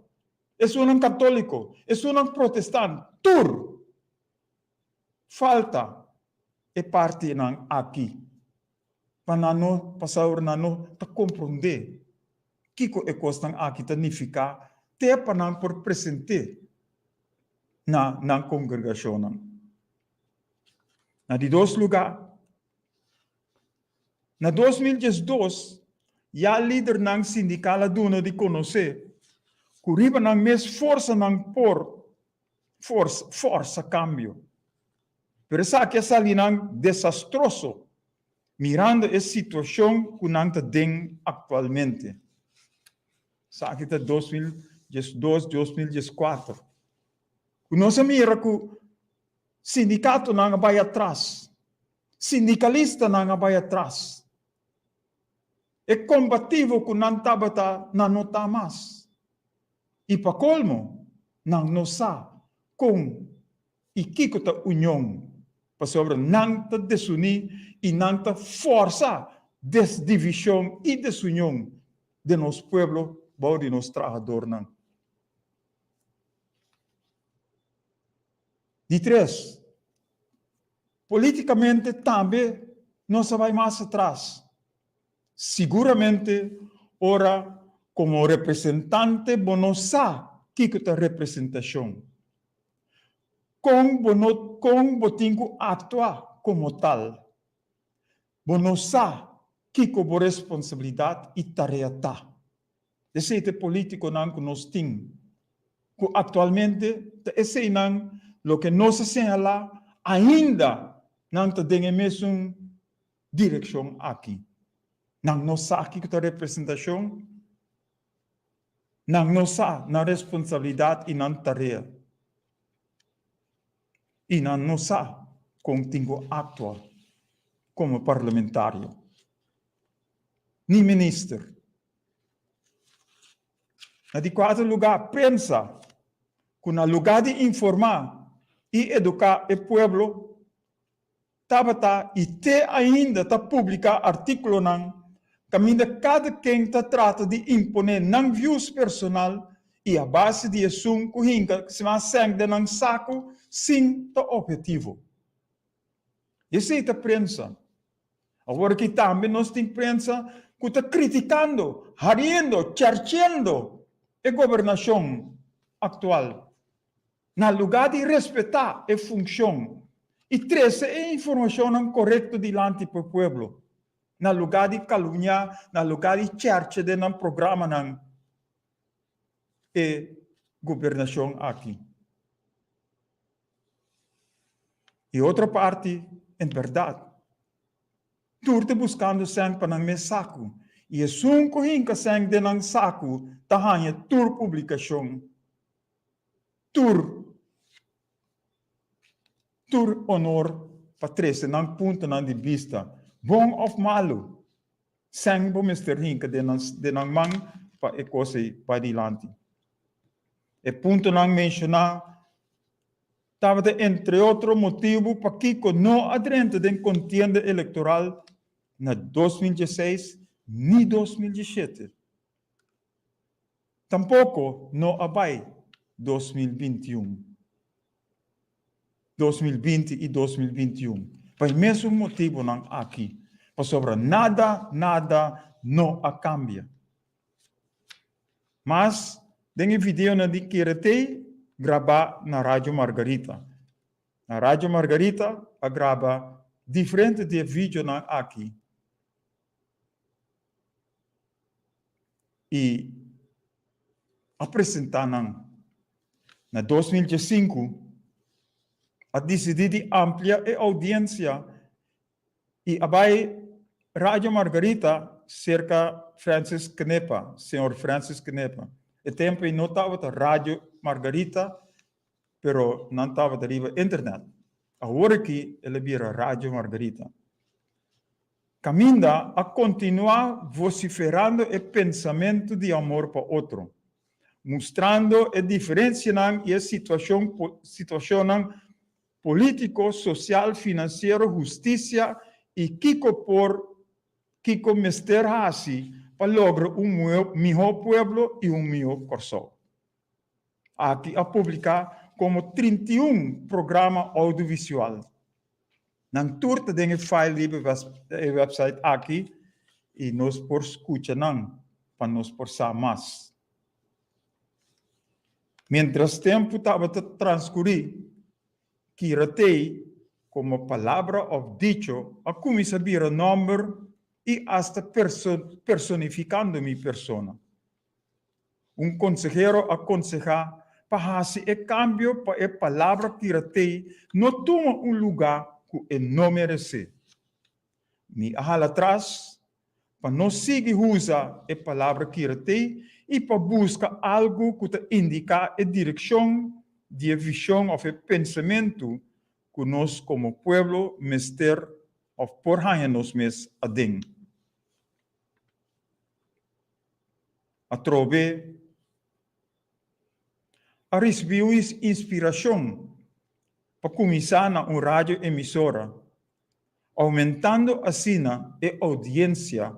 Esunnan katóliko, esunnan protestant, tur falta e partinan aki pa nan no pasobra nan no ta komprondé kiko e kosnan aki ta nifiká te pa nan por present'é na nan kongregashonnan. Na di dos lugá, Na 2012 ya lidernan sindikal a duna di konosé ku riba nan mes forsanan por forsa kambio. Pero esaki a sali nan desastroso mirando e situashon ku nan ta den aktualmente. Esaki ta 2012, 2014. Ku nos a mira ku sindikatonan a bai atras. Sindikalistanan a bai atras. E kombativo ku nan tabata nan no ta mas. I pa kolmo, nan no sa kon i kiko ta union, pasobra nan ta desuní i nan ta fòrsa desdivishon i desunion den nos pueblo bou di nos trahadornan. Di tres, Políticamente tambe nos a bai mas atras. Siguramente ora como representante bo no sa kico ta representacion. Con bo no con bo tin cu actua como tal. Bo no sa kico bo responsabilidad y tarea ta. Esei ta e polítikonan ku nos tin, ku aktualmente ta eseinan loke nos a señalá ainda nan ta den e mesun direkshon aki. Nan no sa kiko ta representashon, nan no sa nan responsabilidat i nan tarea, i nan no sa kon tin ku aktua komo parlamentario ni minister. Na di kuater lugá, prensa, ku na lugá di informá i eduká e pueblo, tabata i te ainda ta publiká artíkulonan kaminda kada ken ta trata di imponé nan views personal i a base di esun ku hinka sima sèn den nan saku sin ta ophetivo. Esei ta prensa. Awor aki tambe nos tin prensa ku ta kritikando, hariendo, cherchendo e gobernashon aktual. Na lugá di respetá e funshon. I trese e informashonnan korekto dilanti pa e pueblo, na lugá di kalumniá, na lugá di chèrche den nan programanan e gobernashon aki. E otro parti, en bèrdat, tur ta buskando sèn pa nan mes saku, i esun ku hinka sèn den nan saku ta haña tur publikashon, tur. Tur honor pa trese nan puntonan di bista, bon òf malu, sèn bo mester hinka den nan den nan man pa e kos ei bai dilanti. E puntonan menshoná tabata entre otro motibu pakiko no a drenta den kontienda elektoral na 2016 ni 2017. Tampoko no a bai 2021, 2020 i 2021 pa e mesun motibunan aki, pasobra nada, nada no a kambia. Mas den e videonan di Keretei grabá na Radio Margarita. Na Radio Margarita a graba diferente di e videonan aki. I a presentá nan. Na 2015 a disidí di amplia e oudiensia i a bai Radio Margarita serka Francis Kenepa, señor Francis Kenepa. E tempu ei no tabata Radio Margarita, pero nan tabata riba internet. Awor aki el a bira Radio Margarita. Caminda a continuá vociferando e pensamentu di amor pa otro, mustrando e diferencianan i e situacion situacionnan politico, social, financiero, husticia i kico por kico mester haci pa logra un mihó pueblo i un mihó Kòrsou. Aki a publiká komo 31 programa audiovisual. Nan tur ta den e file riba e website aki i nos por skucha nan pa nos por sa mas. Mientras tempu tabata transkurí, Kiratei komo palabra òf dicho a kuminsá bira nòmber i asta personifikando mi persona. Un konsehero a konsehá pa hasi e kambio pa e palabra piratei no tuma un lugá ku e no meresé. Mi a hala tras pa no sigui usa e palabra kiratei i pa buska algu ku ta indiká e direkshon di e vishon òf e pensamentu ku nos komo pueblo mester òf por haña nos mes aden. Atrobe a risibí un inspirashon pa kuminsá na un radio emisora, oumentando asina e oudiensia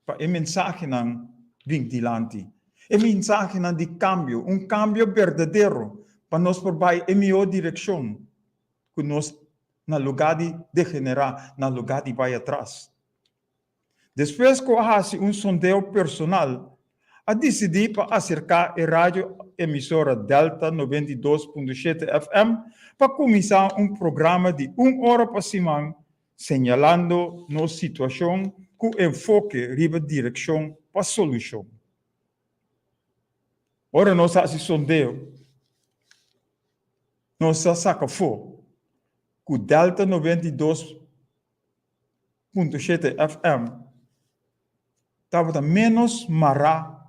pa e mensahenan bin dilanti. E mensahenan di kambio, un kambio berdadero pa nos por bai e mihó direkshon ku nos na lugá di degenerá, na lugá di bai atras. Despues ku a hasi un sondeo personal, a disidí pa aserká e radio emisora Delta 92.7 FM pa kuminsá un programa di un ora pa siman señalando nos situashon ku enfoke riba direkshon pa solushon. Ora nos hasi sondeo, nos a saka afó ku Delta 92. 7 FM tabata ménos mará,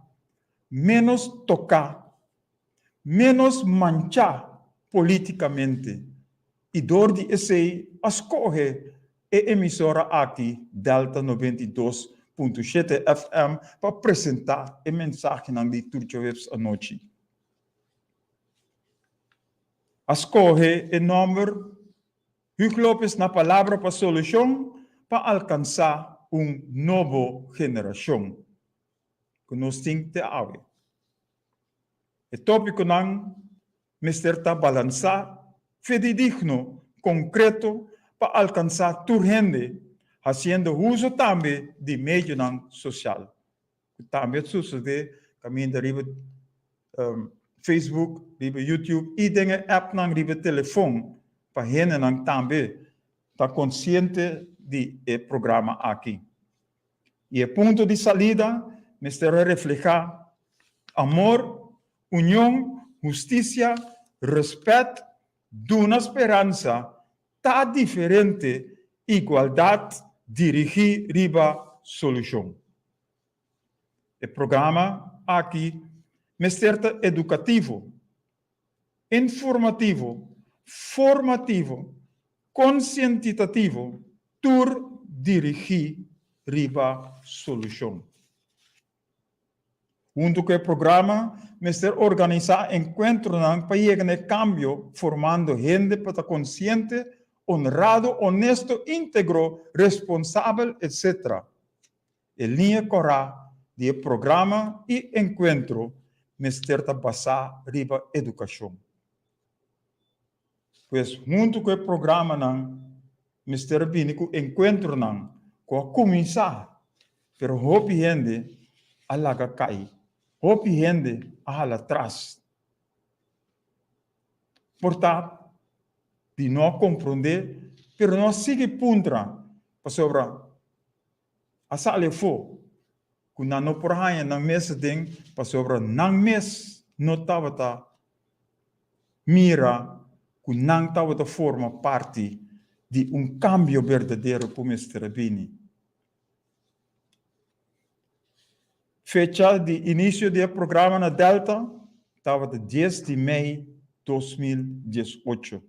ménos toká, ménos manchá polítikamente i dor di esei a skohe e emisora aki, Delta 92.7 FM, pa presentá e mensahenan di tur djaweps anochi. A skohe e nòmber Huug Lopez na palabra pa solushon pa alkansá un nobo generashon ku nos tin te awe. E tópikonan mester ta balansá, fidedigno, konkreto pa alkansá tur hende, hasiendo uso tambe di medionan sosial. Ku tambe a susedé kaminda riba Facebook, riba YouTube i den e appnan riba telefon. pa hendenan tambe ta konsiente di e programa aki. I e punto di salida mester a reflehá amor, union, hustisia, rèspèt, duna speransa, ta diferente, igualdat, dirigí riba solushon. E programa aki mester ta edukativo, informativo, formativo, konsientitativo, tur dirigí riba solushon. Huntu ku e programa mester organisá enkuentronan pa yega na e kambio formando hende pa ta konsiente, onrado, onesto, íntegro, responsabel, etc. E liña kòrá di e programa i enkuentro mester ta basá riba edukashon. Pues huntu ku e programanan mester a bini ku enkuentronan ku a kuminsá, pero hopi hende a laga kai, hopi hende a hala tras. Por ta di no a komprondé, pero no a sigui puntra pasobra a sali afó ku nan no por haña nan mes aden pasobra nan mes no tabata mira ku nan tabata forma parti di un kambio berdadero ku mester a bini. Fecha di inisio di e programa na Delta tabata dies di mei 2018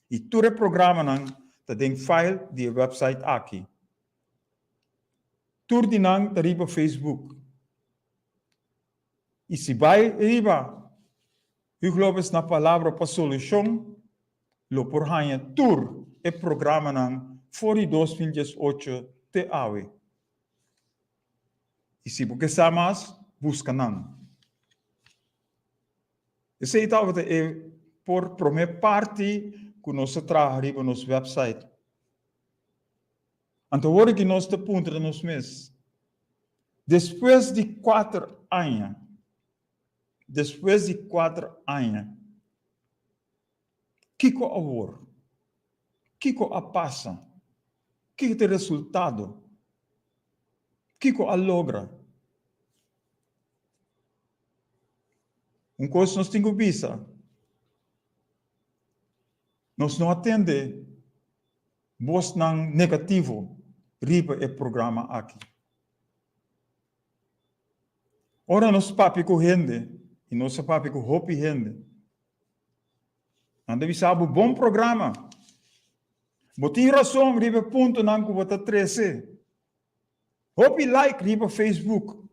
i tur e programanan ta den file di e website aki. Tur di nan ta riba Facebook. I si bai riba Hugo Lopez na Palabra pa Solushon lo por haña tur e programanan for di 2018 te awe. I si bo ke sa mas, buska nan. Esei tabata e por promé parti ku nos a traha riba nos website. Anto ora ki nos ta puntra nos mes, despues di kuater aña, despues di kuater aña, kiko awor? Kiko a pasa? Kiko ta e resultado? Kiko a logra? Un kos nos tin ku bisa, nos no a tende bosnan negativo riba e programa aki. Ora nos papia ku hende, i nos a papia ku hopi hende, nan ta bisa bo bon programa, bo tin rason riba e puntonan ku bo ta trese. Hopi like riba Facebook.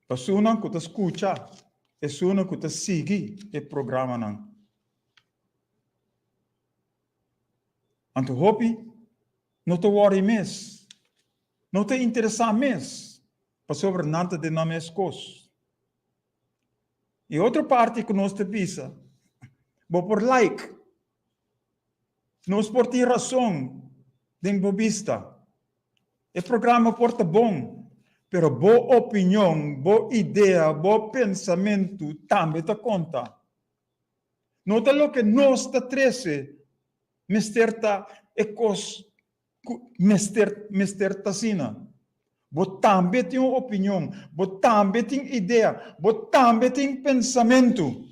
Esunnan ku ta skucha, esunnan ku ta sigui e programanan. Anto hopi no ta wòri mes, no ta interesá mes, pasobra nan ta den nan mes kos. E otro parti ku nos ta bisa, bo por like. Nos por tin rason den bo bista. E programa por ta bon, pero bo opinion, bo idea, bo pensamentu tambe ta konta. No ta loke nos ta trese mester ta e kos ku mester mester ta asina. Bo tambe tin un opinion, bo tambe tin idea, bo tambe tin pensamentu.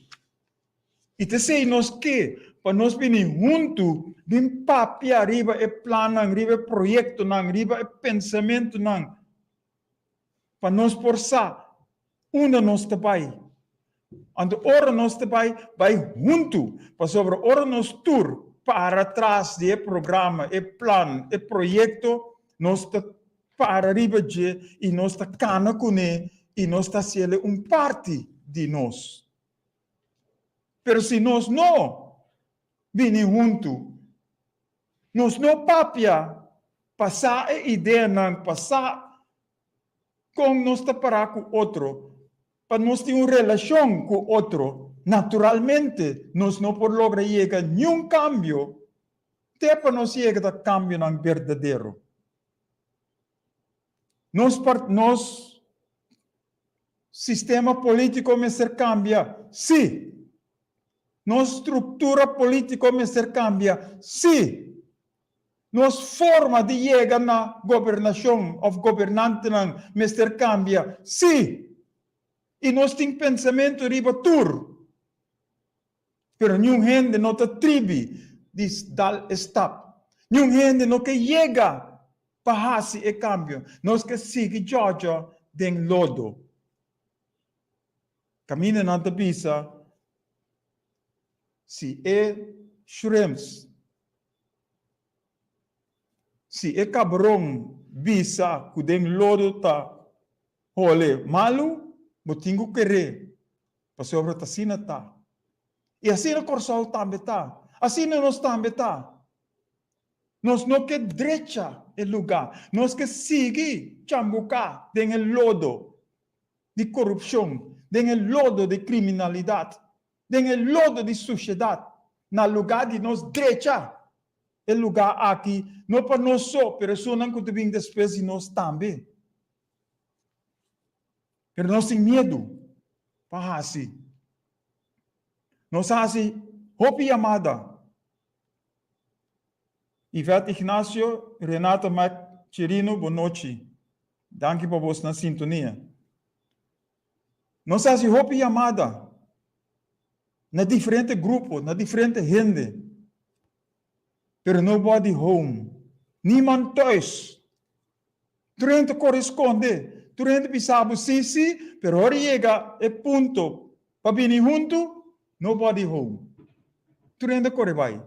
I ta esei nos ke, pa nos bini huntu bin papia riba e plannan, riba e proyektonan, riba e pensamentunan, pa nos por sa unda nos ta bai. Anto ora nos ta bai, bai huntu, pasobra ora nos tur para tras di e programa, e plan, e proyekto, nos ta para riba dje i nos ta kana kuné i nos ta hasiel un parti di nos. Pero si nos no bini huntu, nos no papia pa sa e ideanan, pa sa kon nos ta pará ku otro, pa nos tin un relashon ku otro, naturalmente nos no por logra yega niun kambio te pa nos yega ta kambionan berdadero. Nos nos Sistema polítiko mester kambia? Sí! Nos struktura polítiko mester kambia, sí. Nos forma di yega na gobernashon òf gobernantenan mester kambia, sí. I nos tin pensamentu riba tur. Pero niun hende no ta tribi di dal e stap. Niun hende no ke yega pa hasi e kambio. Nos ke sigui djòdjò den lodo. Kaminda nan ta bisa si e shrimps, si e kabron bisa ku den lodo ta hole malu, bo tin ku keré, pasobra ta asina ta. I asina Kòrsou tambe ta. Asina nos tambe ta. Nos no ke drecha e lugá. Nos ke sigui chambuká den e lodo di korupshon, den e lodo di kriminalidat, den e lodo di sushedat, na lugá di nos drecha e lugá aki, no pa nos so, pero esunnan ku ta bin despues di nos tambe. Pero nos tin miedu pa hasi. Nos a hasi hopi yamada. Yvette Ignacio, Renata Mac Chirino, bon nochi. Danki pa bosnan sintonia. Nos a hasi hopi yamada na diferente grupo, na diferente hende. Pero nobody home. Niemand thuis. Tur hende ta kore skonde. Tur hende bisa bo si, si, pero ora yega e punto pa bini huntu, nobody home. Tur hende kore bai.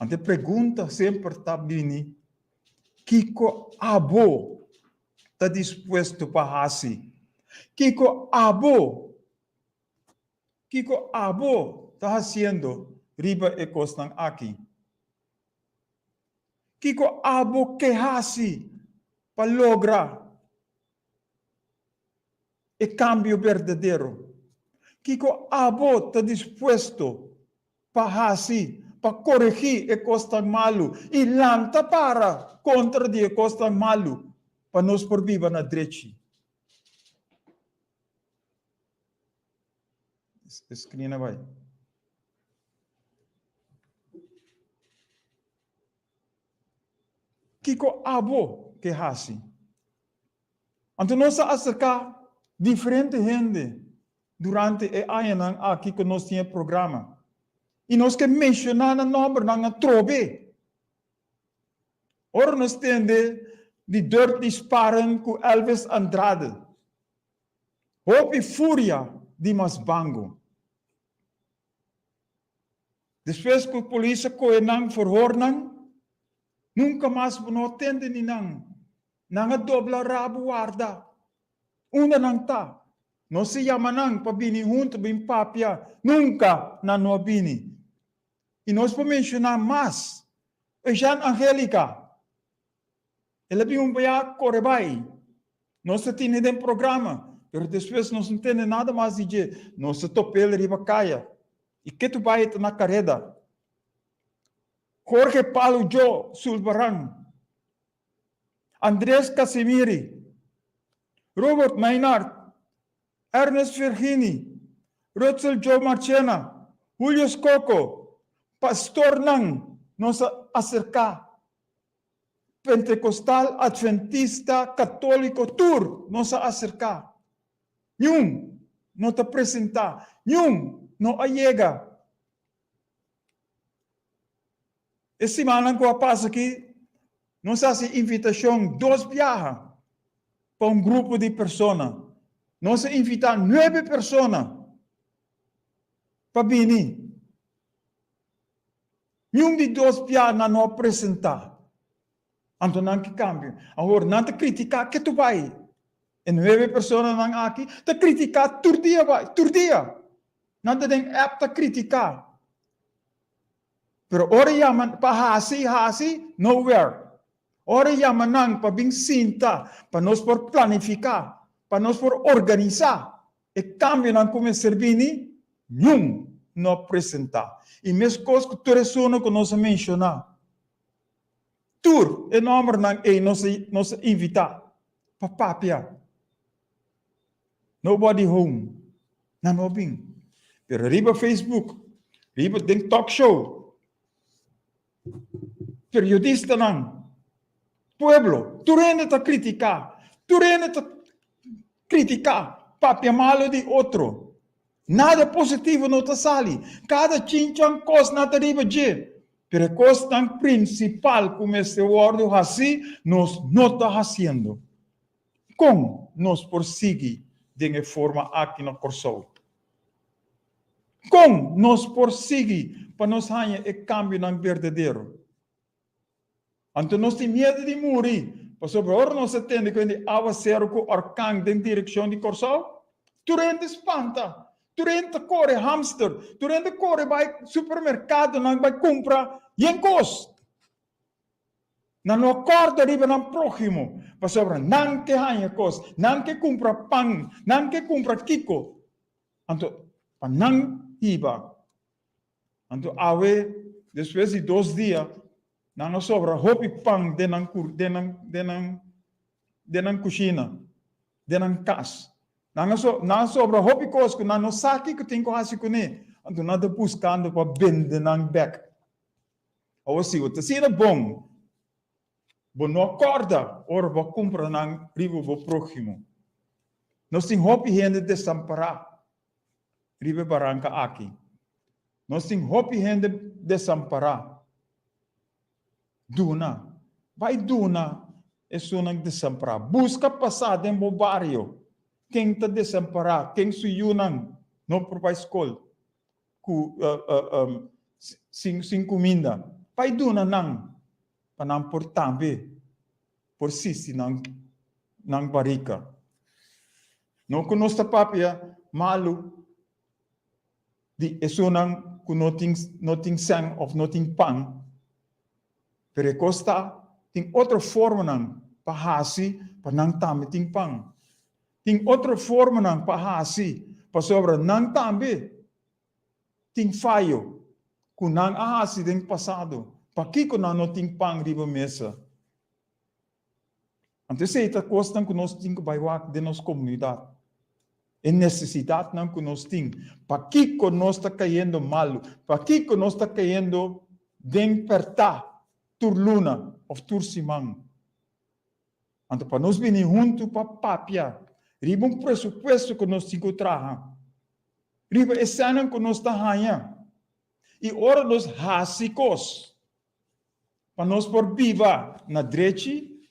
Anto e pregunta semper ta bini, kiko abo ta dispuesto pa hasi? Kiko abo, kiko abo ta hasiendo riba e kosnan aki? Kiko abo ke hasi pa logra e kambio berdadero? Kiko abo ta dispuesto pa hasi pa koregí e kosnan malu i lanta para kontra di e kosnan malu pa nos por biba na drechi? E screen a bai. Kiko abo ke hasi? Anto nos a aserká diferente hende durante e añanan aki ku nos tin e programa. I nos ke menshoná nan nòmbernan atrobe. Ora nos tende di Dirty Sparren ku Elvis Andrade, hopi furia di mas bango. Despues ku polis a kohe nan forhor nan, nunka mas bo no a tende ni nan. Nan a dobla rabu warda. Unda nan ta? Nos a yama nan pa bini huntu bin papia, nunka nan no a bini. I nos por menshoná mas. Eugène Angelica, el a bin un bia kore bai. Nos ta tene den programa, pero despues nos no tende nada mas di dje. Nos ta top'el riba kaya. I ke tu bai ta na kareda. Jorge Palu Joe Sulbaran, Andres Casimiri, Robert Maynard, Ernest Virgini, Rutzel Joe Marchena, Julius Coco, pastornan nos a aserká Pentecostal, Adventista, Católico, tur nos a acerca. Niun no ta presenta, niun no a yega. E simannan cu a pasa aki, nos a haci invitacion dos biaha pa un grupo di persona. Nos a invita nuebe persona pa bini. Niun di dos bia nan no a presentá. Anto nan ke kambio. Awor nan ta kritiká ke tu bai. E nuebe personanan aki ta kritiká tur dia bai, tur dia. Nan ta den app ta kritiká. Pero ora yama pa hasi, hasi, nowhere. Ora yama nan pa bin sinta, pa nos por planifiká, pa nos por organisá E kambionan ku mester bini, niun no a presentá. I meskos ku tur esunnan ku nos a menshoná, tur e nòmbernan ei nos a nos a invitá pa papia. Nobody home, nan no a bin. Pero riba Facebook, Riba den talk show. Periodistanan, pueblo, tur hende ta kritiká, tur hende ta kritiká, papia malu di otro. Nada positivo no ta sali. Kada chinchan kos nan ta riba dje. Pero e kosnan prinsipal ku mester wòrdu hasí, nos no ta hasiendo. Kon nos por sigui den e forma aki na Kòrsou? Kon nos por sigui pa nos haña e kambionan berdadero? Anto nos tin miedu di muri, pasobra ora nos a tende ku hende awaseru ku orkan den direkshon di Kòrsou, tur hende spanta, tur hende ta kore hamster, tur hende kore bai supermerkadonan bai kumpra yen kos. Nan no a kòrda riba nan próhimo, pasobra nan ke haña kos, nan ke kumpra pan, nan ke kumpra kiko. Anto pa nan hiba. Anto awe, despues di dos dia, nan a sobra hopi pan den nan den nan den nan den nan kushina, den nan kas. Nan a so nan a sobra hopi kos ku nan no sa kiko tin ku hasi kuné. Anto nan ta buskando pa bende nan bèk. Awor si bo ta asina bon, bo no a kòrda ora bo a kumpra nan riba bo próhimo. Nos tin hopi hende desampará riba e baranka aki. Nos tin hopi hende desampará. Duna. Bai duna esunnan desampará. Buska pasá den bo bario ken ta desampará, ken su yunan no por bai skol ku sin sin kuminda. Bai duna nan pa nan por tambe por sisti nan nan barika. No ku nos ta papia malu di esunnan ku no tin no tin sèn òf no tin pan, pero e kos ta tin otro formanan pa hasi pa nan tambe tin pan. Tin otro formanan pa hasi pasobra nan tambe tin fayo ku nan a hasi den pasado. Pakiko nan no tin pan riba mesa? Anto esei ta kosnan ku nos tin ku bai wak den nos komunidat. E nesesidatnan ku nos tin. Pakiko nos ta kayendo malu? Pakiko nos ta kayendo den pèrtá tur luna òf tur siman? Anto pa nos bini huntu pa papia riba un presupuesto ku nos tin ku traha, riba e sènnan ku nos ta haña. I ora nos hasi kos Pa nos por biba na drechi,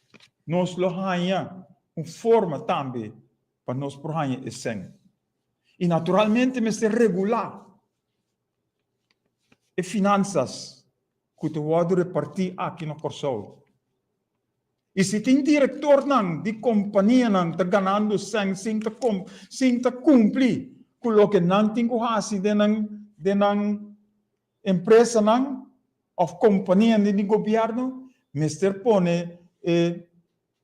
nos lo haña un forma tambe pa nos por haña e sèn. I naturalmente mester regulá e finansas ku ta wòrdu repartí aki na Kòrsou. I si tin direktornan di kompanianan ta ganando sèn sin ta sin ta kumpli ku loke nan tin ku hasi den nan den nan Empresanan of kompanianan di gobièrnu mester pone e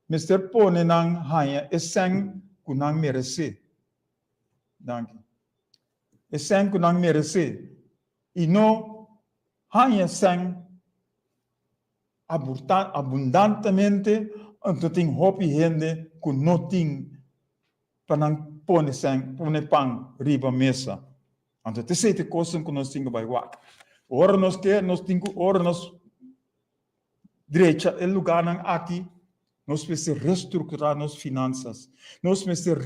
mester pone nan haña e sèn ku nan meresé. Danki. E sèn ku nan meresé i no haña sèn abundantemente anto tin hopi hende ku no tin pa nan pone sèn, pone pan riba mesa. Anto ta esei ta e kosnan ku nos tin ku bai wak. Ora nos ke, nos tin ku, ora nos drecha e lugánan aki, nos mester restrukturá nos finansas, nos mester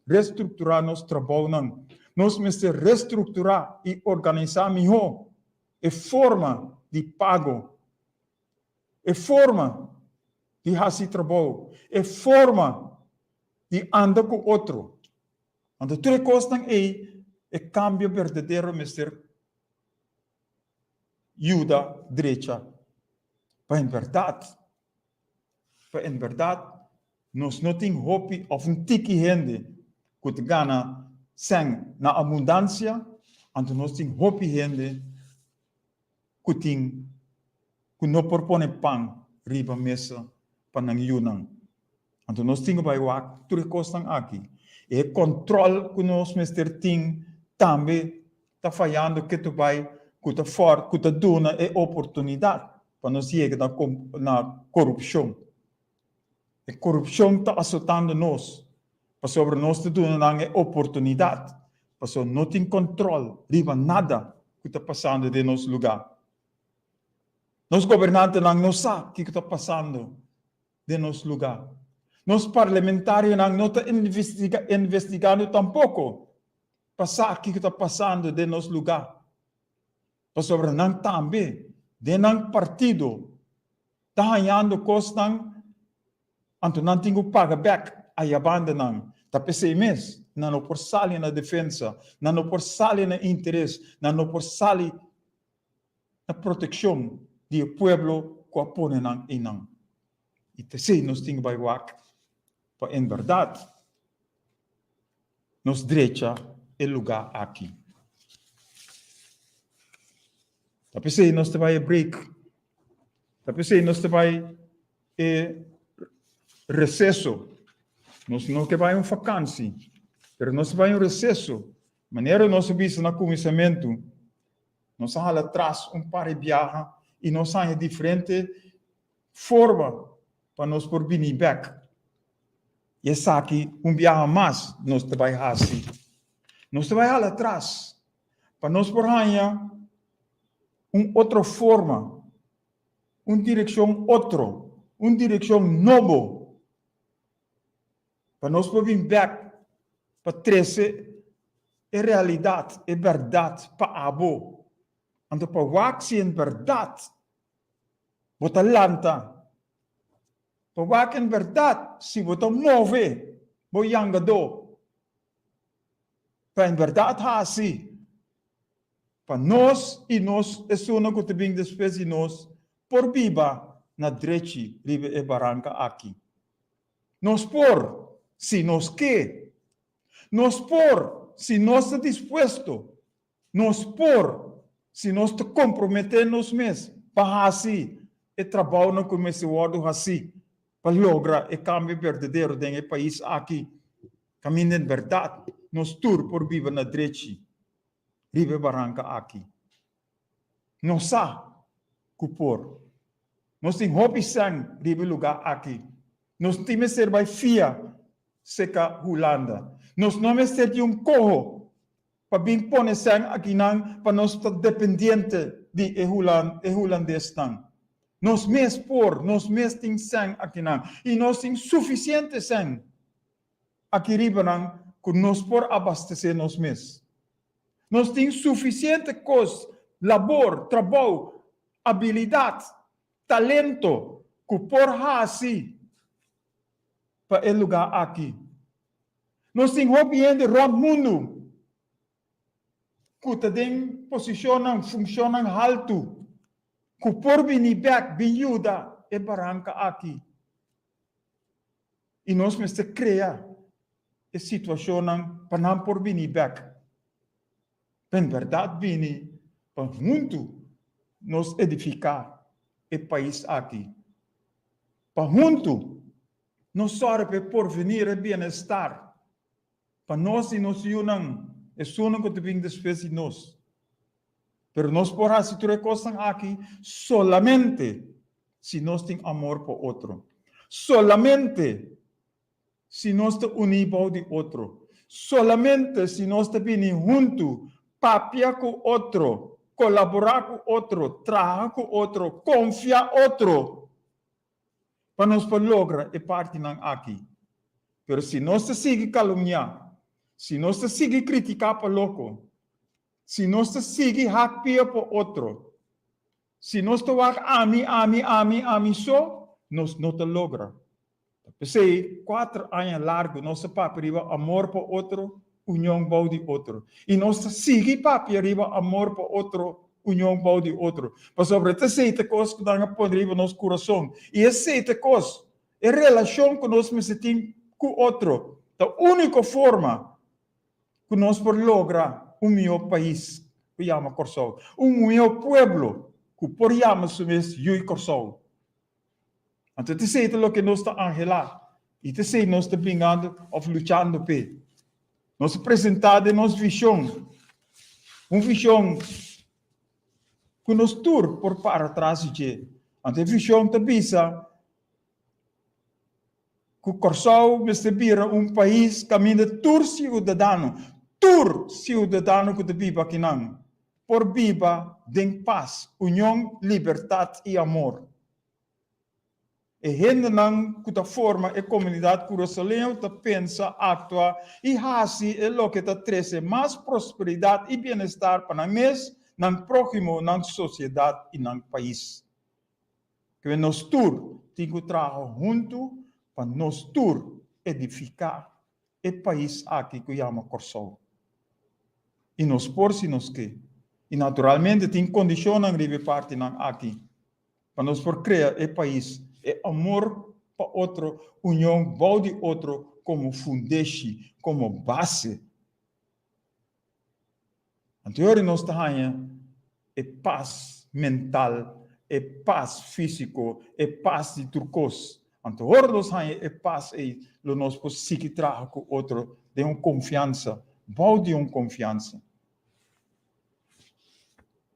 restrukturá nos trabounan, nos mester restrukturá i organisá mihó e forma di pago, e forma di hasi trabou, e forma di anda ku otro. Anto tur e kosnan ei, e kambio berdadero mester yuda drecha pa en bèrdat, pa en bèrdat nos no tin hopi òf un tiki hende ku ta gana sèn na abundansia, anto nos tin hopi hende ku tin ku no por pone pan riba mesa pa nan yunan. Anto nos tin ku bai wak tur e kosnan aki. E kòntròl ku nos mester tin tambe ta fayando ketu bai ku ta fòr ku ta duna e oportunidat pa nos yega na na korupshon. E korupshon ta asotando nos pasobra nos ta duna nan e oportunidat pasobra no tin kòntròl riba nada. ku ta pasando den nos lugá. Nos gobernantenan no sa kiko ta pasando den nos lugá. Nos parlamentarionan no ta investigando tampoko pa sa kiko ta pasando den nos lugá. Pasobra nan tambe den nan partido ta hañando kosnan anto nan tin ku paga bèk aya banda nan. Ta p'esei mes nan no por sali na defensa, nan no por sali na interes, nan no por sali na protekshon di e pueblo ku a pone nan einan. I t'esei nos tin ku bai wak pa en bèrdat nos drecha e lugá aki. Ta p'esei nos ta bai e break, ta p'esei nos ta bai e reseso. Nos no ke bai un fakansi, pero nos ta bai un reseso. Manera nos a bisa na kuminsamentu, nos a hala tras un par di biaha i nos haña diferente forma pa nos por bini bek. I esaki un biaha mas nos ta bai hasi. Nos ta bai hala tras pa nos por haña un otro forma, un direkshon otro, un direkshon nobo pa nos por bin bek pa trese e realidat, e bèrdat pa abo. Anto pa wak si en bèrdat bo ta lanta, pa wak en bèrdat si bo ta move bo yangadó, pa en bèrdat hasi pa nos i nos esunnan ku ta bin despues di nos por biba na drechi riba e baranka aki. Nos por, si nos ke. Nos por, si nos ta dispuesto. Nos por, si nos ta komprometé nos mes pa hasi e trabounan ku mester wòrdu hasí pa logra e kambio berdadero den e pais aki, kaminda en bèrdat nos tur por biba na drechi riba e baranka aki. Nos sa ku por. Nos tin hopi sèn riba e lugá aki. Nos no tin mester bai fia seka Hulanda. Nos no mester di un koho pa bin pone sèn akinan pa nos ta dependiente di e e hulandesnan. Nos mes por, nos mes tin sèn akinan i nos tin sufisiente sèn aki riba nan ku nos por abastesé nos mes. Nos tin sufisiente kos, labor, trabou, abilidat, talento ku por hasi pa e lugá aki. Nos tin hopi hende rònt mundu ku ta den posishonnan, funshonnan haltu ku por bini bèk bin yuda e baranka aki. I nos mester krea e situashonnan pa nan por bini bèk. Pa en bèrdat bini pa huntu nos edifiká e pais aki. Pa huntu nos sòru pa e porvenir, e bienestar pa nos i nos yunan, esunnan ku ta bin despues di nos. Pero nos por hasi tur e kosnan aki solamente si nos tin amor pa otro. Solamente si nos ta uní bou di otro. Solamente si nos ta bini huntu, papia ku otro, kolaborá ku otro, traha ku otro, konfia otro pa nos por logra e partinan aki. Pero si nos ta sigui kalumniá, si nos ta sigui kritiká pa loko, Si nos ta sigui hak pia pa otro, si nos ta wak ami, ami, ami, ami so, nos no ta logra. Ta p'esei kuater aña largu nos ta papia riba amor pa otro, union bou di otro. I nos ta sigui papia riba amor pa otro, union bou di otro. Pasobra ta esei ta kos ku nan a pone riba nos kurason. I esei ta kos, e relashon ku nos mester tin ku otro, ta úniko forma ku nos por logra un mihó pais ku yama Kòrsou, un mihó pueblo ku por yama su mes Yui Kòrsou. Anto t'esei ta loke nos ta anhelá i t'esei nos ta bringando òf luchando p'e. Nos a presentá den nos vishon, un vishon ku nos tur por para tras di dje. Anto e vishon ta bisa ku Kòrsou mester bira un pais kaminda tur siudadano, tur siudadano ku ta biba akinan. por biba den pas, union, libertat i amor. E hendenan ku ta forma e komunidat kurasaleño ta pensa, aktua i hasi e loke ta trese mas prosperidat i bienestar pa nan mes, nan próhimo, nan sosiedat i nan pais. Kende nos tur tin ku traha huntu pa nos tur edifiká e pais aki ku yama Kòrsou. I nos por si nos ke. I naturalmente tin kondishonnan riba e partinan aki pa nos por krea e pais, e amor pa otro, union bou di otro komo fundeshi, komo base. Anto yori nos ta haña e pas mental, e pas físiko, e pas di tur kos. Anto ora nos haña e pas ei, lo nos por sigui traha ku otro den un konfiansa, bou di un konfiansa.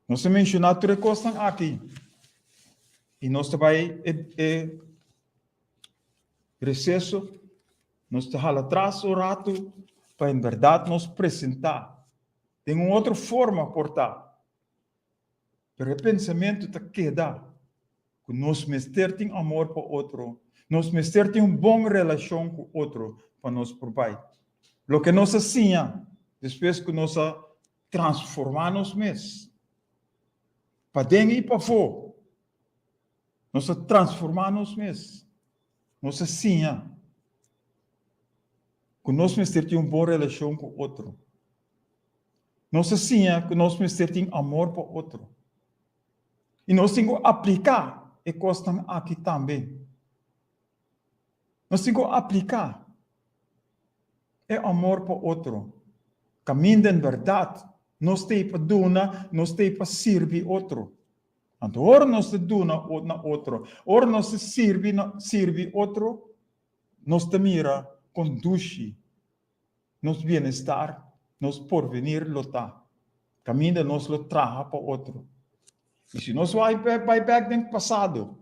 Nos a menshoná tur e kosnan aki i nos ta bai e e reseso, nos ta hala tras un ratu pa en bèrdat nos presentá den un otro forma por ta. Pero e pensamentu ta keda ku nos mester tin amor pa otro, nos mester tin un bon relashon ku otro pa nos por bai. Loke nos a siña despues ku nos a transformá nos mes, paden i pafó, nos a transformá nos mes, nos a siña ku nos mester tin un bon relashon ku otro. Nos a siña ku nos mester tin amor pa otro. I nos tin ku apliká e kosnan aki tambe. Nos tin ku apliká e amor pa otro. Kaminda en bèrdat nos ta ei pa duna, nos ta ei pa sirbi otro. Anto ora nos ta duna na otro, ora nos ta sirbi na sirbi otro, nos ta mira kon dushi Nos bienestar, nos porvenir lo ta kaminda nos lo traha pa otro. I si nos bai bai bek den pasado,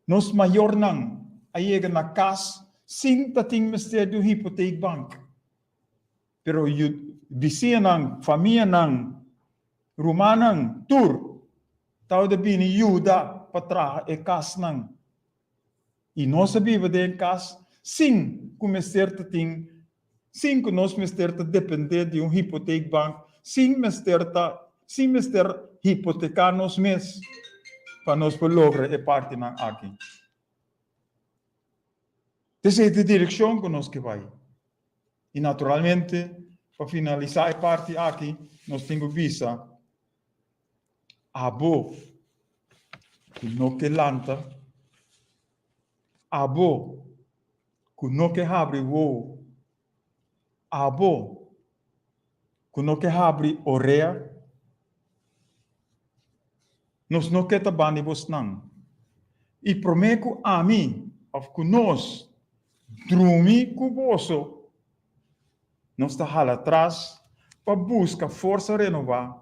nos mayornan a yega na kas sin ta tin mester di un hipoteekbank. Pero yu, bisiñanan, famianan, rumannan, tur tabata bini yuda pa traha e kasnan. I nos a biba den e kas sin ku mester ta tin, sin ku nos mester ta dependé di un hipoteekbank, sin mester ta, sin mester hipoteká nos mes pa nos por logra e partinan aki. Esei ta e direkshon ku nos ke bai. I naturalmente, pa finalisá e parti aki, nos tin ku bisa, Abo ku no ke lanta, abo ku no ke habri wowo, abo ku no ke habri orea, nos no ke ta bandi bosnan. I promé ku ami òf ku nos drumi ku boso, Nos ta hala tras pa buska forsa renobá,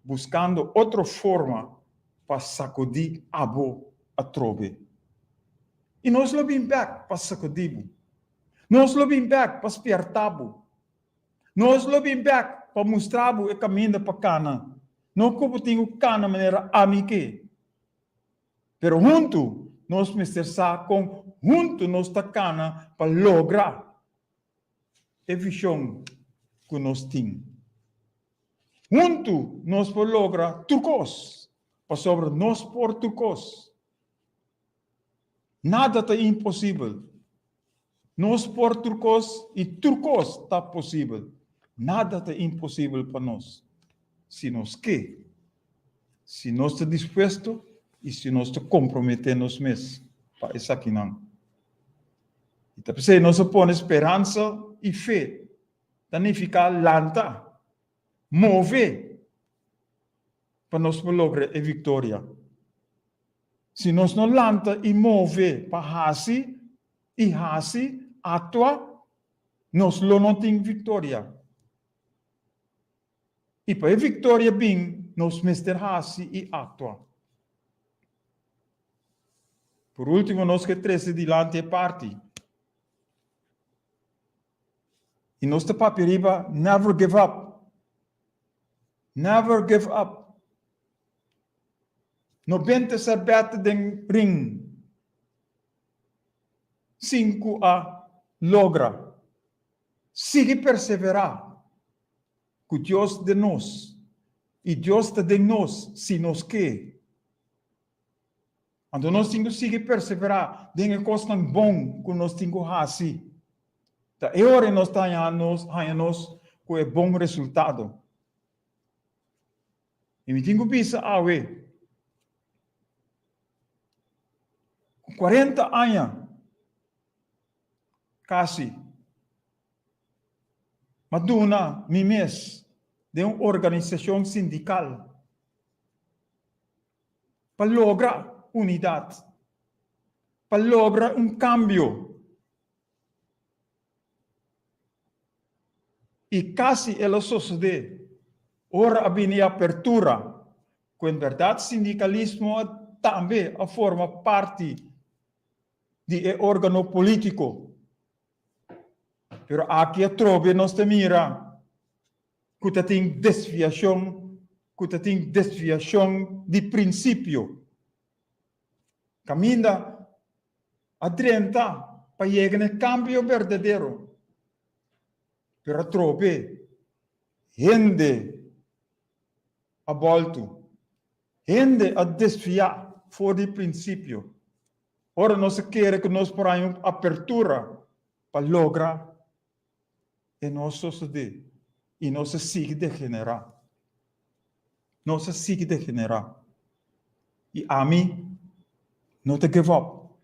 buskando otro forma pa sakudí abo atrobe. I nos lo bin bèk pa sakudí bo. Nos lo bin bèk pa spièrtá bo. Nos lo bin bèk pa mustra bo e kaminda pa kana, no ku bo tin ku kana manera ami ke. Pero huntu nos mester sa kon huntu nos ta kana pa logra e vishon ku nos tin. Huntu nos por logra tur kos, pasobra nos por tur kos. Nada ta imposibel. Nos por tur kos i tur kos ta posibel. Nada ta imposibel pa nos, si nos ke, si nos ta dispuesto i si nos ta komprometé nos mes pa esakinan. I ta p'esei nos a pone speransa i fe ta nifiká lanta, move pa nos por logra e viktoria. Si nos no lanta i move pa hasi i hasi, aktua, nos lo no tin viktoria. I pa e viktoria bin, nos mester hasi i aktua. Por último, nos ke trese dilanti e parti. I nos ta papia riba never give up. Never give up. No bente sèrbète den ring sin ku a logra. Sigui perseverá ku Dios den nos i Dios ta den nos si nos ke. Anto nos tin ku sigui perseverá den e kosnan bon ku nos tin ku hasi. Ta e ora nos ta haña nos haña nos ku e bon resultado. I mi tin ku bisa awe, ku 40 aña kasi m'a duna mi mes den un organisashon sindikal. Pa logra unidat, pa logra un kambio. I kasi el a sosodé ora a bini e apertura ku en bèrdat sindikalismo a tambe a forma parti di e órgano polítiko. Pero aki atrobe nos ta mira ku ta tin desviashon, ku ta tin desviashon di prinsipio. Kaminda a drenta pa yega na e kambio berdadero, pero atrobe hende a bòltu, hende a desviá for di prinsipio. Ora nos a kere ku nos por haña un apertura pa logra E no a sosodé i nos a sigui degenerá. Nos a sigui degenerá. I ami no ta give up.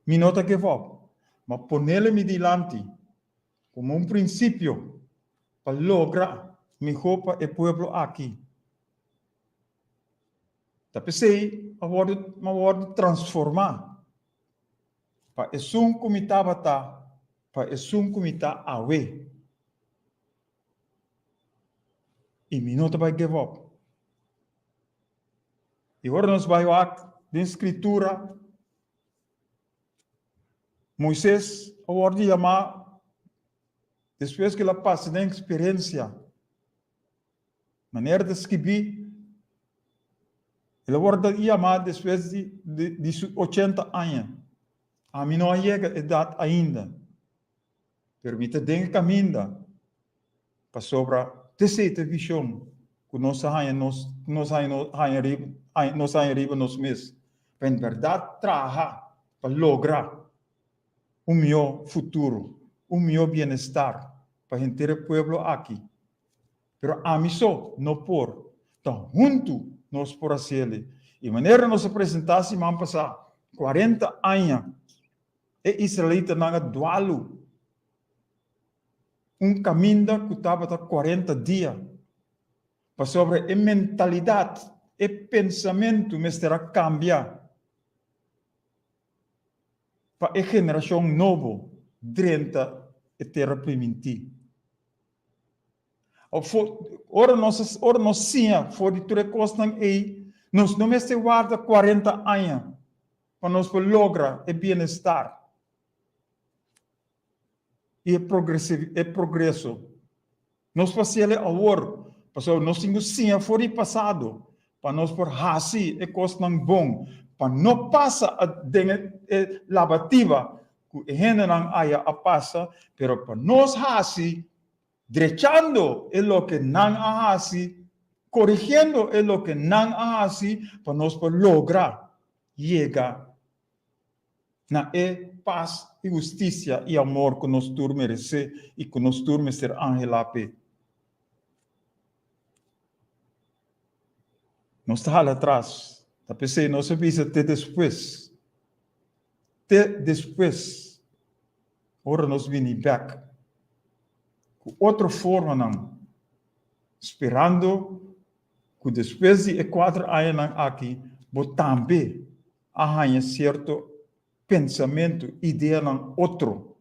Mi no ta give up. Ma ponele mi dilanti komo un prinsipio pa logra mihó pa e pueblo aki. Ta p'esei a wòrdu, mi a wòrdu transformá. Pa esun ku mi tabata, pa esun ku mi ta awe. I mi no ta bai give up. I ora nos bai wak den Skritura, Moises a wòrdu yamá despues ku el a pasa den eksperensia. Manera ta skibí, el a wòrdu yamá despues di di su ochenta aña. Ami no a yega edat ainda, pero mi ta den e kaminda, pasobra t'esei ta e vishon ku nos a haña nos nos haña haña riba nos haña riba nos mes, pa en bèrdat traha pa logra un mihó futuro, un mihó bienestar pa henter e pueblo aki. Pero ami so no por. Ta huntu nos por hasiel. I manera nos a presentá siman pasá, 40 aña e israelitanan a dualu un kaminda ku tabata 40 dia, pasobra e mentalidat, e pensamentu mester a kambia pa e generashon nobo drenta e tera primintí. Ora nos, ora nos siña for di tur e kosnan ei, nos no mester warda 40 aña pa nos por logra e bienestar i e e progreso. Nos por hasiel awor, pasobra nos tin ku siña for di pasado pa nos por hasi e kosnan bon, pa no pasa den e labativa ku e hendenan aya a pasa, pero pa nos hasi drechando e loke nan a hasi, korigiendo e loke nan a hasi, pa nos por logra yega na e pas i hustisia i amor ku nos tur meresé i ku nos tur mester anhelá p'e. Nos ta hala atras, ta p'esei nos a bisa te despues. Te despues, ora nos bini bek ku otro formanan, sperando ku despues di e kuater añanan aki bo tambe a haña sierto pensamentu, ideanan otro.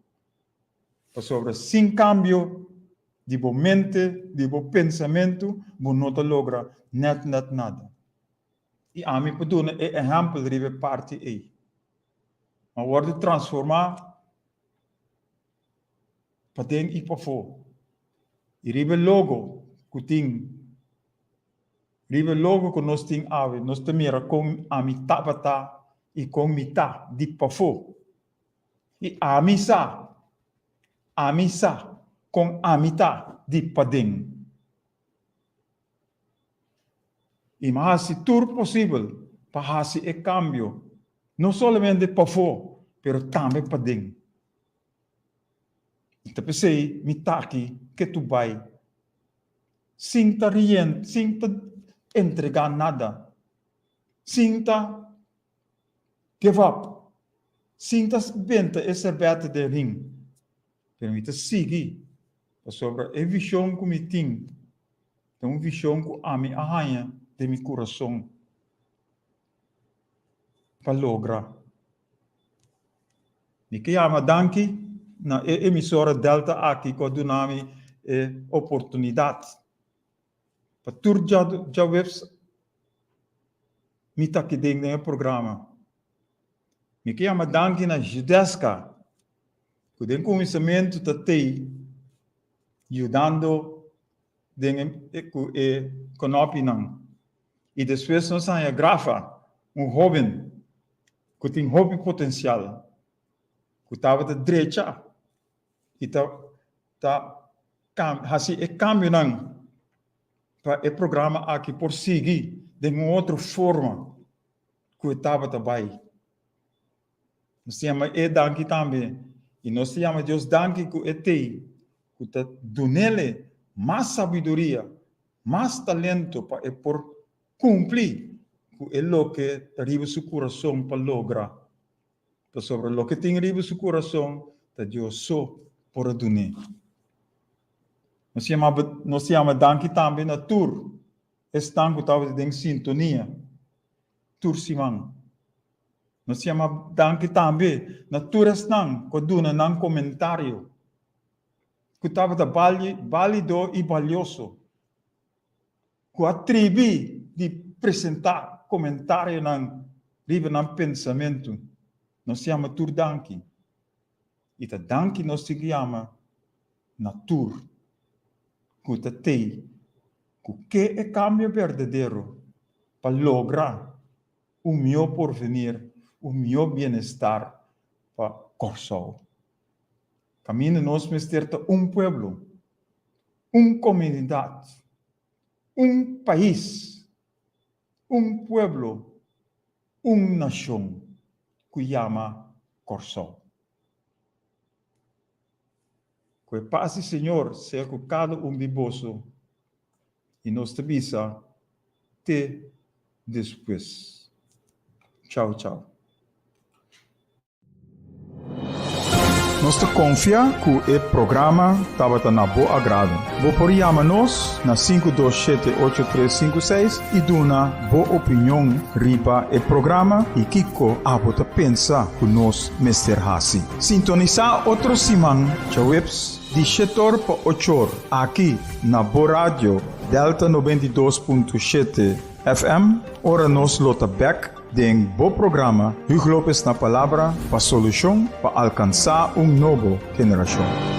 Pasobra sin kambio di bo mente, di bo pensamentu, bo no ta logra nèt nèt nada. I ami por duna e ehèmpel riba e parti ei. Mi a wòrdu transformá paden i pafó. I riba e logo ku tin. Riba e logo ku nos tin awe, nos ta mira kon ami tabata i kon mi ta di pafó. I ami sa, ami sa kon ami ta di paden. I mi a hasi tur posibel pa hasi e kambio, no solamente pafó, pero tambe paden. I ta p'esei mi ta aki ke tu bai, sin ta rien, sin ta entregá nada, sin ta give up, sin ta benta e serbète den ring. Pero mi ta sigui, pasobra e vishon ku mi tin ta un vishon ku ami a haña den mi kurason pa logra. Mi ke yama danki na e emisora Delta aki ku a duna mi e oportunidat pa tur djaweps mi ta aki den den e programa. Mi ke yama danki na Judeska ku den kuminsamentu ta tei yudando den e ku e konopinan i despues nos haña Grafa, un hoben ku tin hopi potensial, ku tabata drecha i ta ta hasi e kambionan pa e programa aki por sigui den un otro forma ku e tabata bai. Nos ta yama e danki tambe i nos ta yama Dios danki ku e tei ku ta dunele mas sabiduria, mas talento pa e por Kumpli ku e loke ta riba su kurason pa logra, pasobra loke tin riba su kurason ta Dios so por a dun'é. Nos yama nos yama danki tambe na tur esnan ku tabata den sintonia tur siman. Nos yama danki tambe na tur esnan ku a duna nan komentario ku tabata balido i balioso. Ku a tribi di presentá komentarionan riba nan pensamentu. Nos yama tur danki. I ta danki nos tin ku yama na tur ku ta tei ku ke e kambio berdadero pa logra un mihó porvenir, un mihó bienestar pa Kòrsou. Kaminda nos mester ta un pueblo, un komunidat, un pais, un pueblo, un nashon ku yama Kòrsou. Ku e pas di Señor sea ku kada un di boso i nos ta bisa te despues. Chau chau. Nos ta konfia ku e programa tabata na bo agrado. Bo por yama nos na 527 8356 i duna bo opinion riba e programa i kiko abo ta pensa ku nos mester hasi. Sintonisá otro siman djaweps di shetor pa ochor aki na bo radio Delta 92.7 FM ora nos lo ta bèk Den bo programa Huug Lopez na Palabra pa solushon pa alkansá un nobo generashon.